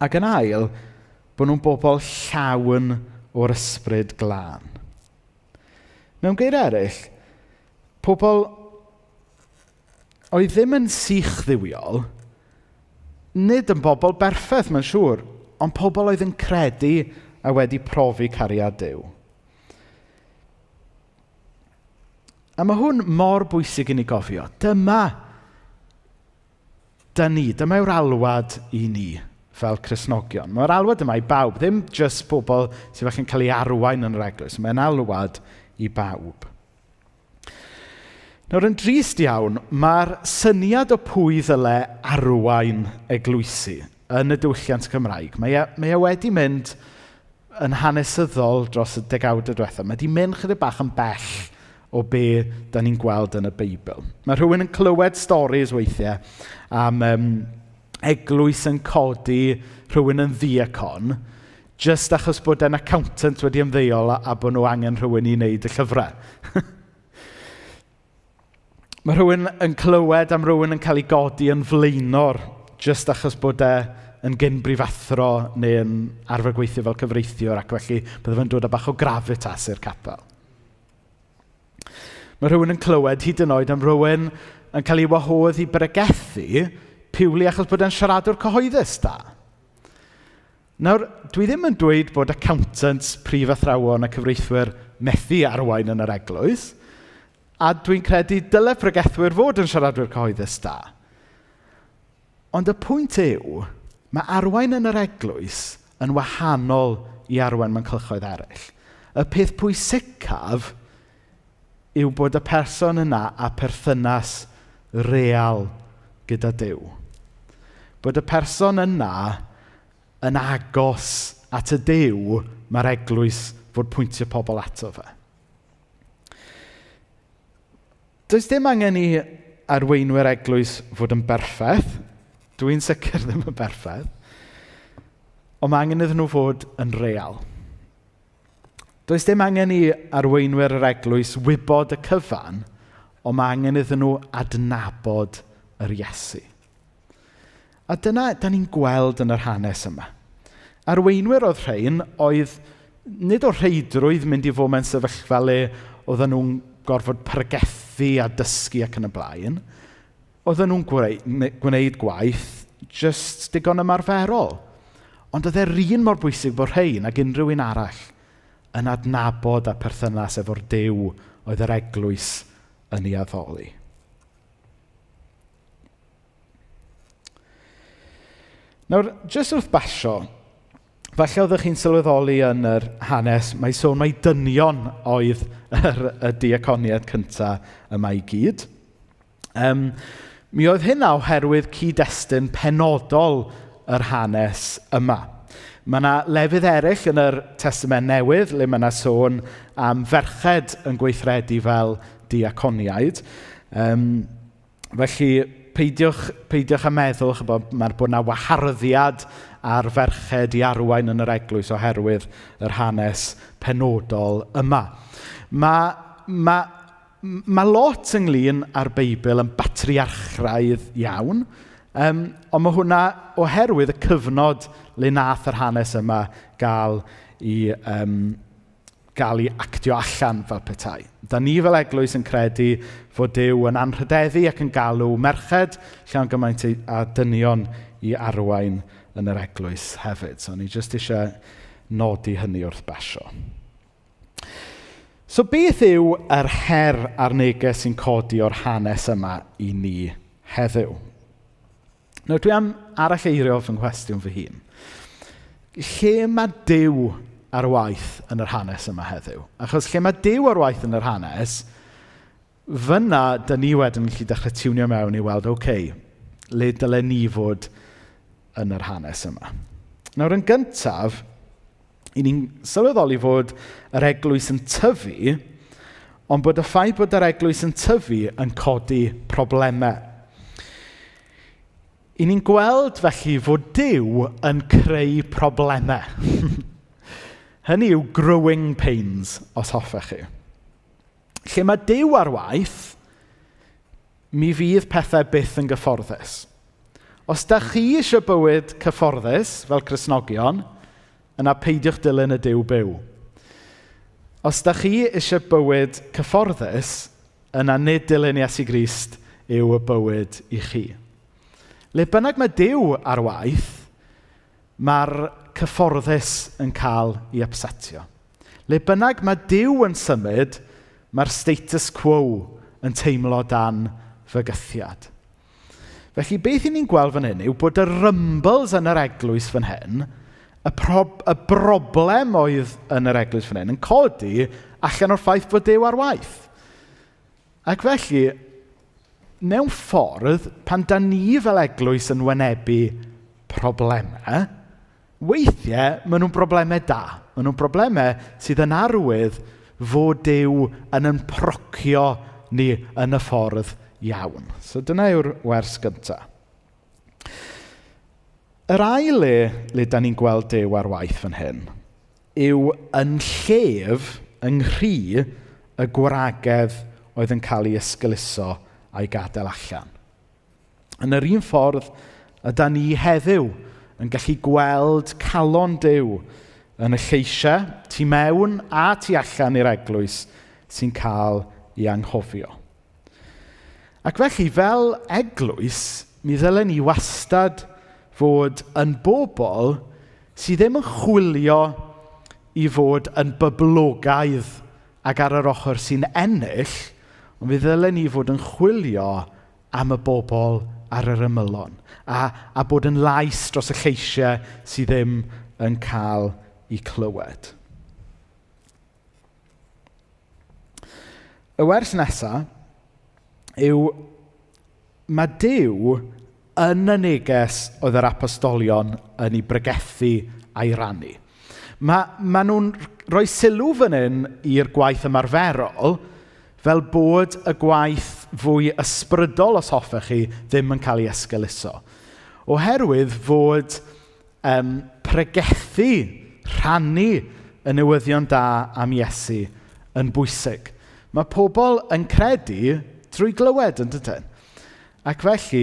Ac yn ail, bod nhw'n bobl llawn o'r ysbryd glân. Mewn geiriau eraill, pobl oedd ddim yn sych dduwiol, nid yn bobl berffaith, mae'n siŵr, ond pobl oedd yn credu a wedi profi cariad Duw. A mae hwn mor bwysig i ni gofio. Dyma da ni, dyma yw'r alwad i ni fel Cristnogion. Mae'r alwad yma i bawb, ddim jyst pobl sydd falle'n cael ei arwain yn yr eglwys. Mae'n alwad i bawb. Nawr, yn drist iawn, mae'r syniad o pwy ddyle arwain eglwysi yn y diwylliant Cymraeg, mae e wedi mynd yn hanesyddol dros y degawdau diwethaf. Mae wedi mynd chydig bach yn bell o be da ni'n gweld yn y Beibl. Mae rhywun yn clywed storis weithiau am eglwys yn codi rhywun yn ddiacon, jyst achos bod e'n accountant wedi ymddeol a bod nhw angen rhywun i wneud y llyfrau. Mae rhywun yn clywed am rhywun yn cael ei godi yn flaenor jyst achos bod e yn gyn-brifathro neu yn arfer gweithio fel cyfreithiwr ac felly bydde fe'n dod â bach o gravitas i'r capel. Mae rhywun yn clywed hyd yn oed am rhywun yn cael ei wahodd i bregethu piwli achos bod e'n siaradwr cyhoeddus da. Nawr, dwi ddim yn dweud bod accountants, prifathrawon a cyfreithwyr methu arwain yn yr eglwys, a dwi'n credu dyle pregethwyr fod yn siaradwyr cyhoeddus da. Ond y pwynt yw, mae arwain yn yr eglwys yn wahanol i arwain mewn cylchoedd eraill. Y peth pwysicaf yw bod y person yna â perthynas real gyda Duw. Bod y person yna yn agos at y Duw mae'r eglwys fod pwyntio pobl ato fe. Does dim angen i arweinwyr eglwys fod yn berffaith. Dwi'n sicr ddim yn berffaith. Ond mae angen iddyn nhw fod yn real. Does dim angen i arweinwyr yr eglwys wybod y cyfan, ond mae angen iddyn nhw adnabod yr Iesu. A dyna da ni'n gweld yn yr hanes yma. Arweinwyr oedd rhain oedd nid o rheidrwydd mynd i fod mewn sefyllfa le oedden nhw'n gorfod pregethu a dysgu ac yn y blaen. Oedden nhw'n gwneud gwaith jyst digon ymarferol. Ond oedd e'r un mor bwysig bod rhain ag unrhyw un arall yn adnabod a perthynas efo'r Duw oedd yr eglwys yn ei addoli. Nawr, jyst wrth basio, falle oeddech chi'n sylweddoli yn yr hanes, mae sôn mai dynion oedd y diaconiaid cyntaf yma i gyd. Mi oedd hynna oherwydd cyd-destun penodol yr hanes yma. Mae yna lefydd eraill yn yr Testament Newydd le mae yna sôn am ferched yn gweithredu fel diaconiaid. Felly, peidiwch, peidiwch â meddwl chibod, mae'r bod yna waharddiad ar ferched i arwain yn yr eglwys oherwydd yr hanes penodol yma. Mae, mae, mae lot ynglyn â'r Beibl yn batriarchraidd iawn, ond mae hwnna oherwydd y cyfnod le nath yr hanes yma gael i, gael ei actio allan fel petai. Da ni fel eglwys yn credu fod Duw yn anrhydeddu ac yn galw merched llawn gymaint a dynion i arwain yn yr eglwys hefyd. So, ni jyst eisiau nodi hynny wrth basio. So beth yw yr her a'r neges sy'n codi o'r hanes yma i ni heddiw? Nawr, dwi am aralleirio fy nghwestiwn fy hun. Lle mae Duw ar waith yn yr hanes yma heddiw? Achos lle mae Duw ar waith yn yr hanes, fyna, dyn ni wedyn yn gallu dechrau tiwnio mewn i weld, oce, okay, le dylen ni fod yn yr hanes yma? Nawr, yn gyntaf, i ni'n sylweddoli fod yr eglwys yn tyfu, ond bod y ffaith bod yr eglwys yn tyfu yn codi problemau. I ni'n gweld felly fod Duw yn creu problemau. Hynny yw growing pains, os hoffech chi. Lle mae Duw ar waith, mi fydd pethau byth yn gyfforddus. Os da chi eisiau bywyd cyfforddus, fel Cristnogion, yna peidiwch dilyn y Duw byw. Os da chi eisiau bywyd cyfforddus, yna nid dilyn Iesu Grist yw y bywyd i chi. Le bynnag mae Duw ar waith, mae'r cyfforddus yn cael ei upsetio. Le bynnag mae Duw yn symud, mae'r status quo yn teimlo dan fygythiad. Felly beth i ni'n gweld fan hyn yw bod y rumbles yn yr eglwys fan hyn, y, prob y broblem oedd yn yr eglwys fan hyn, yn codi allan o'r ffaith bod Duw ar waith. Ac felly, mewn ffordd, pan da ni fel eglwys yn wynebu problemau, weithiau maen nhw'n broblemau da. Maen nhw'n broblemau sydd yn arwydd fod Duw yn ymprocio ni yn y ffordd iawn. So dyna yw'r wers gyntaf. Yr ail le le da ni'n gweld Duw ar waith fan hyn yw yn llef yng nghri y gwragedd oedd yn cael ei esgeuluso a'i gadael allan. Yn yr un ffordd, yda ni heddiw yn gallu gweld calon Duw yn y lleisiau tu mewn a tu allan i'r eglwys sy'n cael ei anghofio. Ac felly, fel eglwys, mi ddylen ni wastad fod yn bobl sydd ddim yn chwilio i fod yn byblogaidd ac ar yr ochr sy'n ennill, ond mi ddylen ni fod yn chwilio am y bobl ar yr ymylon, a, a bod yn lais dros y lleisiau sydd ddim yn cael eu clywed. Y wers nesaf yw mae Duw yn y neges oedd yr apostolion yn ei bregethu a'i rannu. Mae, ma nhw'n rhoi sylw fan hyn i'r gwaith ymarferol fel bod y gwaith fwy ysbrydol, os hoffech chi, ddim yn cael ei esgeuluso. Oherwydd fod pregethu, rhannu y newyddion da am Iesu yn bwysig. Mae pobl yn credu trwy glywed, yn dydyn? Ac felly,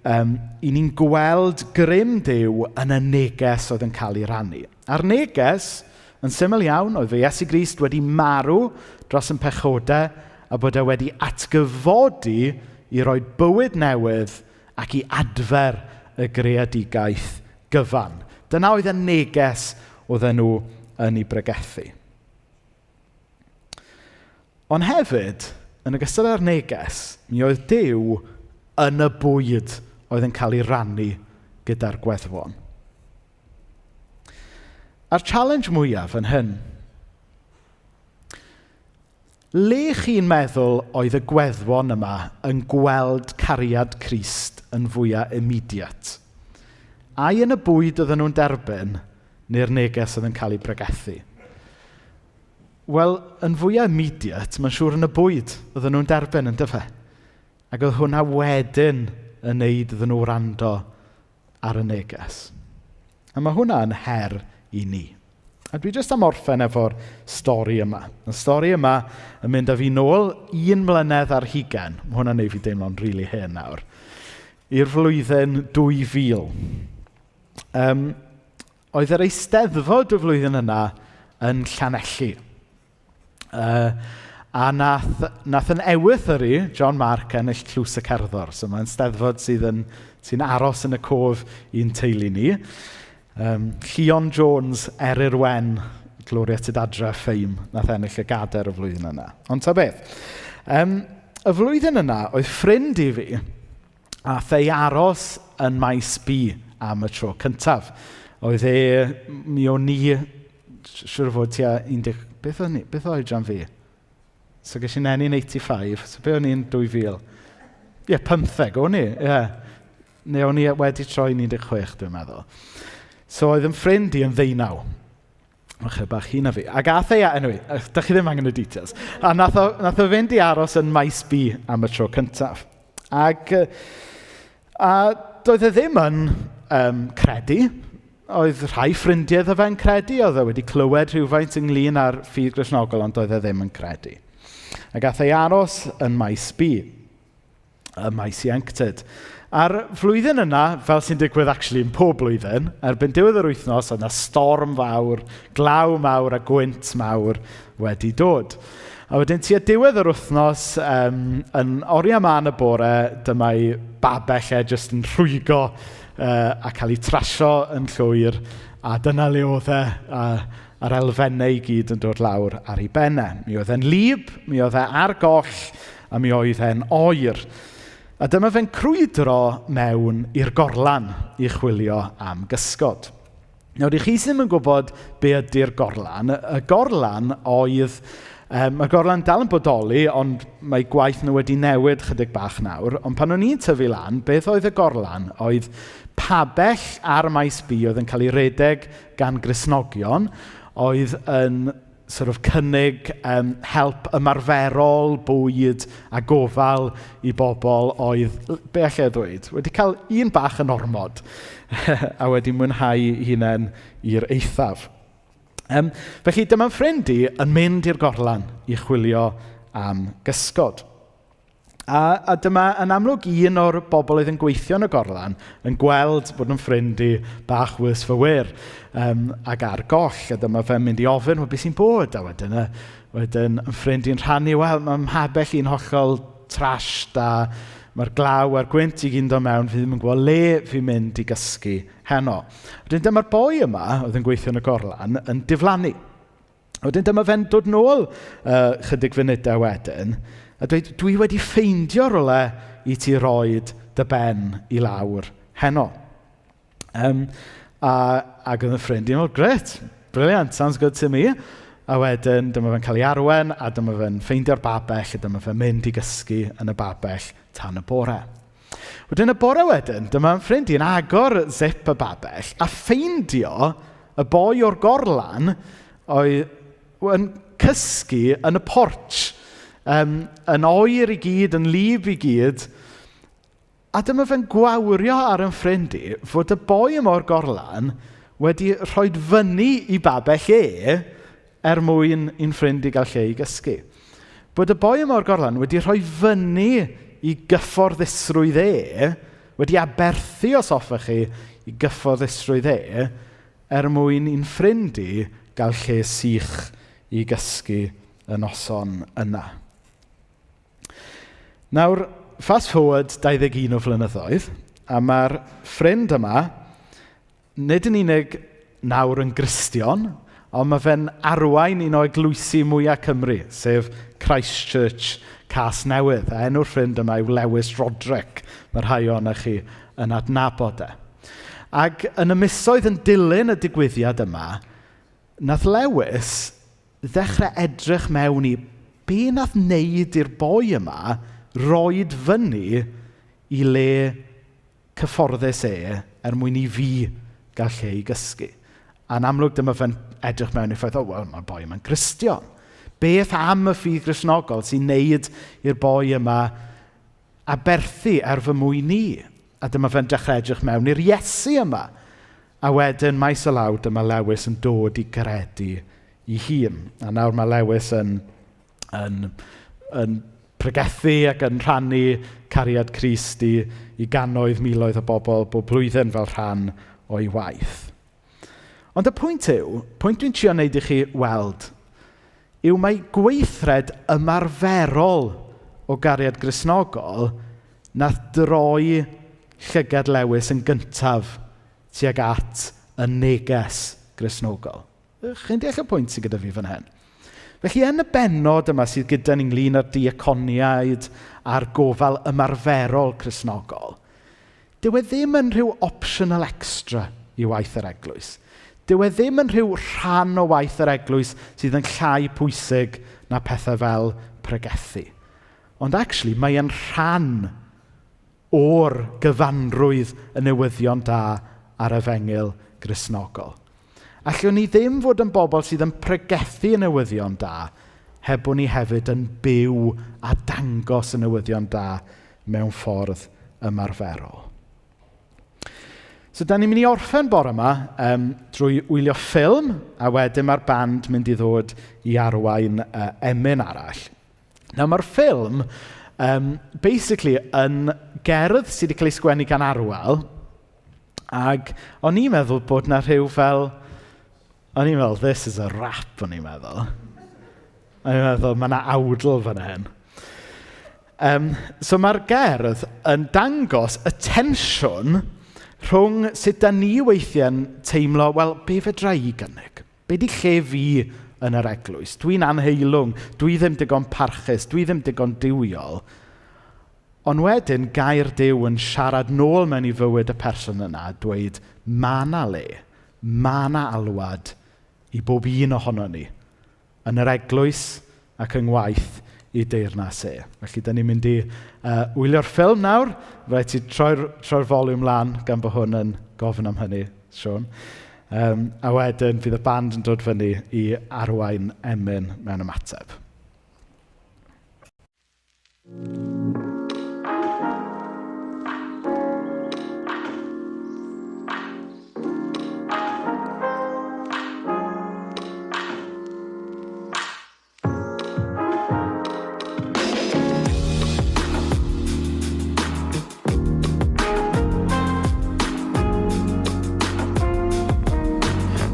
i ni'n gweld grym Duw yn y neges oedd yn cael ei rannu. A'r neges, yn syml iawn, oedd fe Iesu Grist wedi marw dros yn pechodau a bod e wedi atgyfodi i roi bywyd newydd ac i adfer y greadigaeth gyfan. Dyna oedd y neges oedden nhw yn ei bregethu. Ond hefyd, yn ogystal â'r neges, mi oedd Duw yn y bwyd oedd yn cael ei rannu gyda'r gweddwon. A'r challenge mwyaf yn hyn, le chi'n meddwl oedd y gweddwon yma yn gweld cariad Crist yn fwyaf immediate? Ai yn y bwyd oedden nhw'n derbyn, neu'r neges oedd yn cael ei bregethu? Wel, yn fwyaf immediate, mae'n siŵr yn y bwyd oedden nhw'n derbyn, yn dyfe? Ac oedd hwnna wedyn yn neud iddyn nhw wrando ar y neges. A mae hwnna yn her i ni. A dwi jyst am orffen efo'r stori yma. Y stori yma yn mynd â fi nôl 1 mlynedd ar hugain. Mae hwnna'n neud fi deimlo'n rili hen nawr. I'r flwyddyn 2000. Oedd yr Eisteddfod y flwyddyn yna yn Llanelli. A nath yn ewythr i, John Mark, ennill Tlws y Cerddor. So mae'n steddfod sy'n aros yn y cof i'n teulu ni. Llion Jones, Eryr Wen, Gloria Tudadra, fame, nath ennill y gader y flwyddyn yna. Ond ta beth, y flwyddyn yna oedd ffrind i fi a ei aros yn Maes B am y tro cyntaf. Oedd e, mi o'n i, siŵr o fod tua 10, beth o'n i, beth oedran fi? So ges i'n eni'n 85, so be o'n i'n 2000? Ie, yeah, 15 o'n i, ie. Yeah. Neu o'n i wedi troi'n 16, dwi'n meddwl. So oedd yn ffrind i yn 19. Ocê, bach hŷn na fi. Ac ath e, anyway, dach chi ddim angen y details. A nath o fynd i aros yn Maes B am y tro cyntaf. Ac a doedd e ddim yn credu. Oedd rhai ffrindiau iddo fe'n credu, oedd e wedi clywed rhywfaint ynglyn â'r ffydd Gristnogol, ond doedd e ddim yn credu. Ac ath ei aros yn Maes B, y Maes Ieuenctid. A'r flwyddyn yna, fel sy'n digwydd actually yn pob blwyddyn, erbyn diwedd yr wythnos, oedd yna storm fawr, glaw mawr a gwynt mawr wedi dod. A wedyn tua diwedd yr wythnos, yn oriau mân y bore, dyma'i babell e jyst yn rhwygo a cael ei trasio yn llwyr, a dyna le oedd e, a'r elfennau i gyd yn dod lawr ar ei bennau. Mi oedd e'n wlyb, mi oedd e ar goll, a mi oedd e'n oer. A dyma fe'n crwydro mewn i'r gorlan i chwilio am gysgod. Nawr, i chi sydd ddim yn gwybod be ydy'r gorlan, y gorlan oedd... Mae'r gorlan dal yn bodoli, ond mae gwaith nhw wedi newid chydig bach nawr. Ond pan o'n i'n tyfu lan, beth oedd y gorlan? Oedd pabell ar Maes B oedd yn cael ei redeg gan Gristnogion, oedd yn sort of cynnig help ymarferol, bwyd a gofal i bobl oedd, be allai ddweud, wedi cael un bach yn ormod a wedi mwynhau hunain i'r eithaf. Felly dyma'n ffrind i yn mynd i'r gorlan i chwilio am gysgod. A dyma yn amlwg un o'r bobl oedd yn gweithio yn y gorlan yn gweld bod yn ffrind i bach worse for wear, ac ar goll. A dyma fe'n mynd i ofyn, wel, beth sy'n bod? A wedyn yn ffrind i'n rhannu, wel, mae mhabell i'n hollol trashed a mae'r glaw a'r gwynt i gyd yn dod mewn, fi ddim yn gwybod le fi'n mynd i gysgu heno. Wedyn dyma'r boi yma, oedd yn gweithio yn y gorlan, yn diflannu. Wedyn dyma fe'n dod nôl chydig funudau wedyn, a dweud, dwi wedi ffeindio rhywle i ti roed dy ben i lawr heno. Ac oedd yn ffrind i'n meddwl, great, brilliant, sounds good to me. A wedyn dyma fe'n cael ei arwen, a dyma fe'n ffeindio'r babell, a dyma fe'n mynd i gysgu yn y babell tan y bore. Wedyn y bore wedyn, dyma'n ffrind i'n agor zip y babell a ffeindio y boi o'r gorlan oedd yn cysgu yn y porch, yn oer i gyd, yn wlyb i gyd. A dyma fe'n gwawrio ar yn ffrind i fod y boi yma o'r gorlan wedi rhoi fyny i babell e er mwyn i'n ffrind i gael lle i gysgu. Bod y boi yma o'r gorlan wedi rhoi fyny i gyfforddusrwydd e, wedi aberthu os hoffech chi i gyfforddusrwydd e, er mwyn i'n ffrind i gael lle sych i gysgu y noson yna. Nawr, fast forward 21 o flynyddoedd, a mae'r ffrind yma, nid yn unig nawr yn Gristion, ond mae fe'n arwain un o eglwysi mwyaf Cymru, sef Christchurch Casnewydd. A enw'r ffrind yma yw Lewis Roderick. Mae rhai ohonoch chi yn adnabod e. Ac yn y misoedd yn dilyn y digwyddiad yma, nath Lewis ddechrau edrych mewn i be nath wneud i'r boi yma roed fyny i le cyfforddus e er mwyn i fi gael lle i gysgu. A'n amlwg dyma fe'n edrych mewn i'r ffaith, o, wel, mae'r boi yma'n Gristion. Beth am y ffydd Gristnogol sy'n neud i'r boi yma aberthu er fy mwyn i? A dyma fe'n dechrau edrych mewn i'r Iesu yma. A wedyn, maes o law, dyma Lewis yn dod i gredu i hun. A nawr mae Lewis yn, yn, yn pregethu ac yn rhannu cariad Crist i, i gannoedd, miloedd o bobl bob blwyddyn fel rhan o'i waith. Ond y pwynt yw, pwynt dwi'n trio wneud i chi weld, yw mai gweithred ymarferol o gariad Gristnogol nath droi llygad Lewis yn gyntaf tuag at y neges Gristnogol. Chi'n deall y pwynt sydd gyda fi fan hyn? Felly yn y bennod yma sydd gyda ni ynglyn â'r diaconiaid a'r gofal ymarferol Cristnogol, dyw e ddim yn rhyw optional extra i waith yr eglwys. Dyw e ddim yn rhyw rhan o waith yr eglwys sydd yn llai pwysig na pethau fel pregethu. Ond actually, mae e'n rhan o'r gyfanrwydd y newyddion da a'r efengyl Gristnogol. Allwn ni ddim fod yn bobl sydd yn pregethu y newyddion da heb bod ni hefyd yn byw a dangos y newyddion da mewn ffordd ymarferol. So, da ni'n mynd i orffen bore yma drwy wylio ffilm, a wedyn mae'r band mynd i ddod i arwain emyn arall. Nawr, mae'r ffilm basically yn gerdd sydd wedi cael ei sgwennu gan Arwel, ac o'n i'n meddwl bod 'na rhyw fel... O'n i'n meddwl, this is a rap, o'n i'n meddwl. O'n i'n meddwl, mae 'na awdl fan hyn. So mae'r gerdd yn dangos y tensiwn rhwng sut dan ni weithiau'n teimlo, wel, be fedra i gynnig? Be 'di lle fi yn yr eglwys? Dwi'n anheilwng, dwi ddim digon parchus, dwi ddim digon duwiol. Ond wedyn, gair Duw yn siarad nôl mewn i fywyd y person yna a dweud, ma' 'na le, ma' 'na alwad i bob un ohono ni, yn yr eglwys ac yng ngwaith i deyrnas e. Felly, dan ni'n mynd i wylio'r ffilm nawr. Rhaid ti troi'r troi foliwm lan gan bod hwn yn gofyn am hynny, Siôn. A wedyn fydd y band yn dod fyny i arwain emyn mewn ymateb.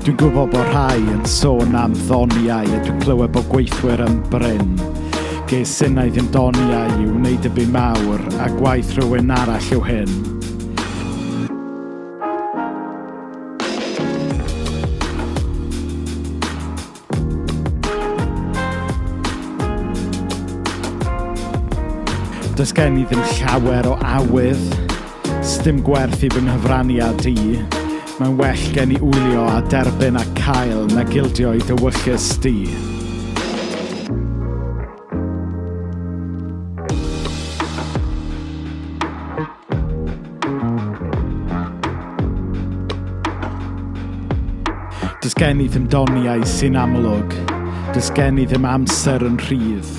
Dwi'n gwybod bod rhai yn sôn am ddoniau a dwi'n clywed bod gweithwyr yn brin. Ges innau ddim doniau i wneud y byd mawr a gwaith rhywun arall yw hyn. Does gen i ddim llawer o awydd. Sdim gwerth i fy nghyfraniad i. Mae'n well gen i wylio a derbyn a cael na gildio i dywyllys di. Does gen i ddim doniau sy'n amlwg. Does gen i ddim amser yn rhydd.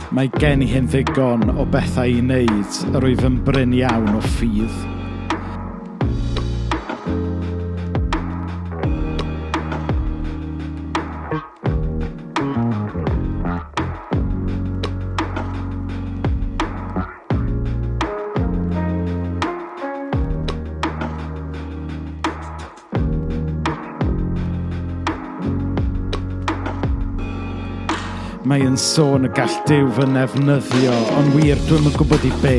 Mae gen i hen ddigon o bethau i wneud, yr wyf yn brin iawn o ffydd. Mae yn sôn y gall Duw fy nefnyddio, ond wir, dwi'm yn gwybod i be.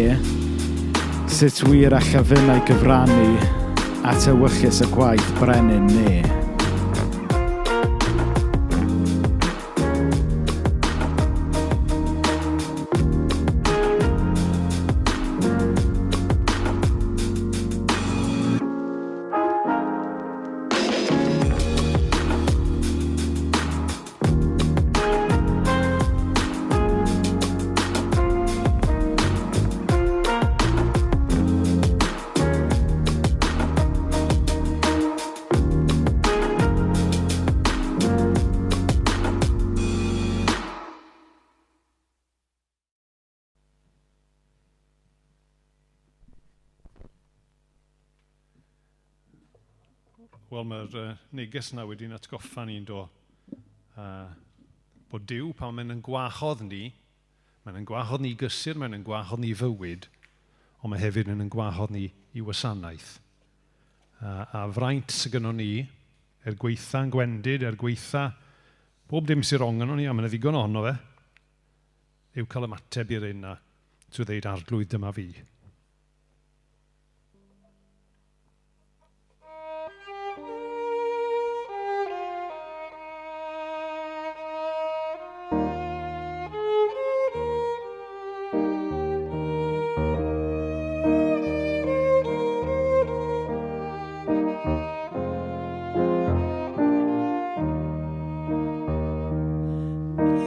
Sut wir allaf finnau gyfrannu at ewyllys y gwaith brenin ne? Wel, mae'r neges yna wedi'n atgoffa ni'n do. Bod Duw, pan mae'n yn gwahodd ni, mae'n yn gwahodd ni i gysur, mae'n yn gwahodd ni i fywyd, ond mae hefyd yn yn gwahodd ni i wasanaeth. A fraint sydd gynnon ni, er gweitha yn gwendid, er gweitha bob dim sy'n wrong yno ni, a mae'n ddigon ohono fe, yw cael ymateb i'r un na trwy ddeud arglwydd dyma fi.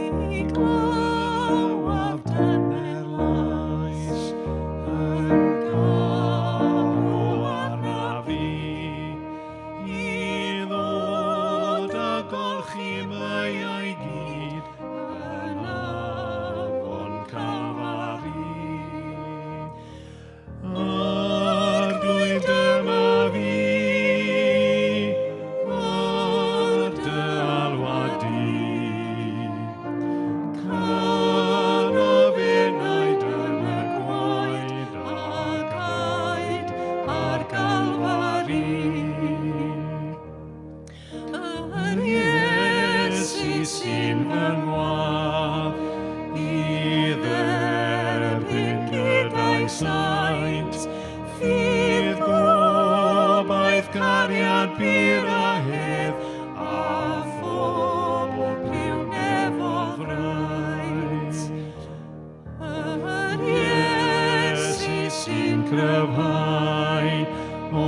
Mi glywaf dyner lais yn galw arnaf fi i ddod a golchi meiau gyd yn afon Calfari. Arglwydd dyma fi, ar dy alwad di. Canaf enaid yn y gwaed a gaed ar Galfari. Yr Iesu sy'n fy ngwadd i dderbyn gyda'i saint, ffydd gobaith cariad pur a hedd, a phob rhyw nefol fraint. Yr Iesu sy'n cryfhau o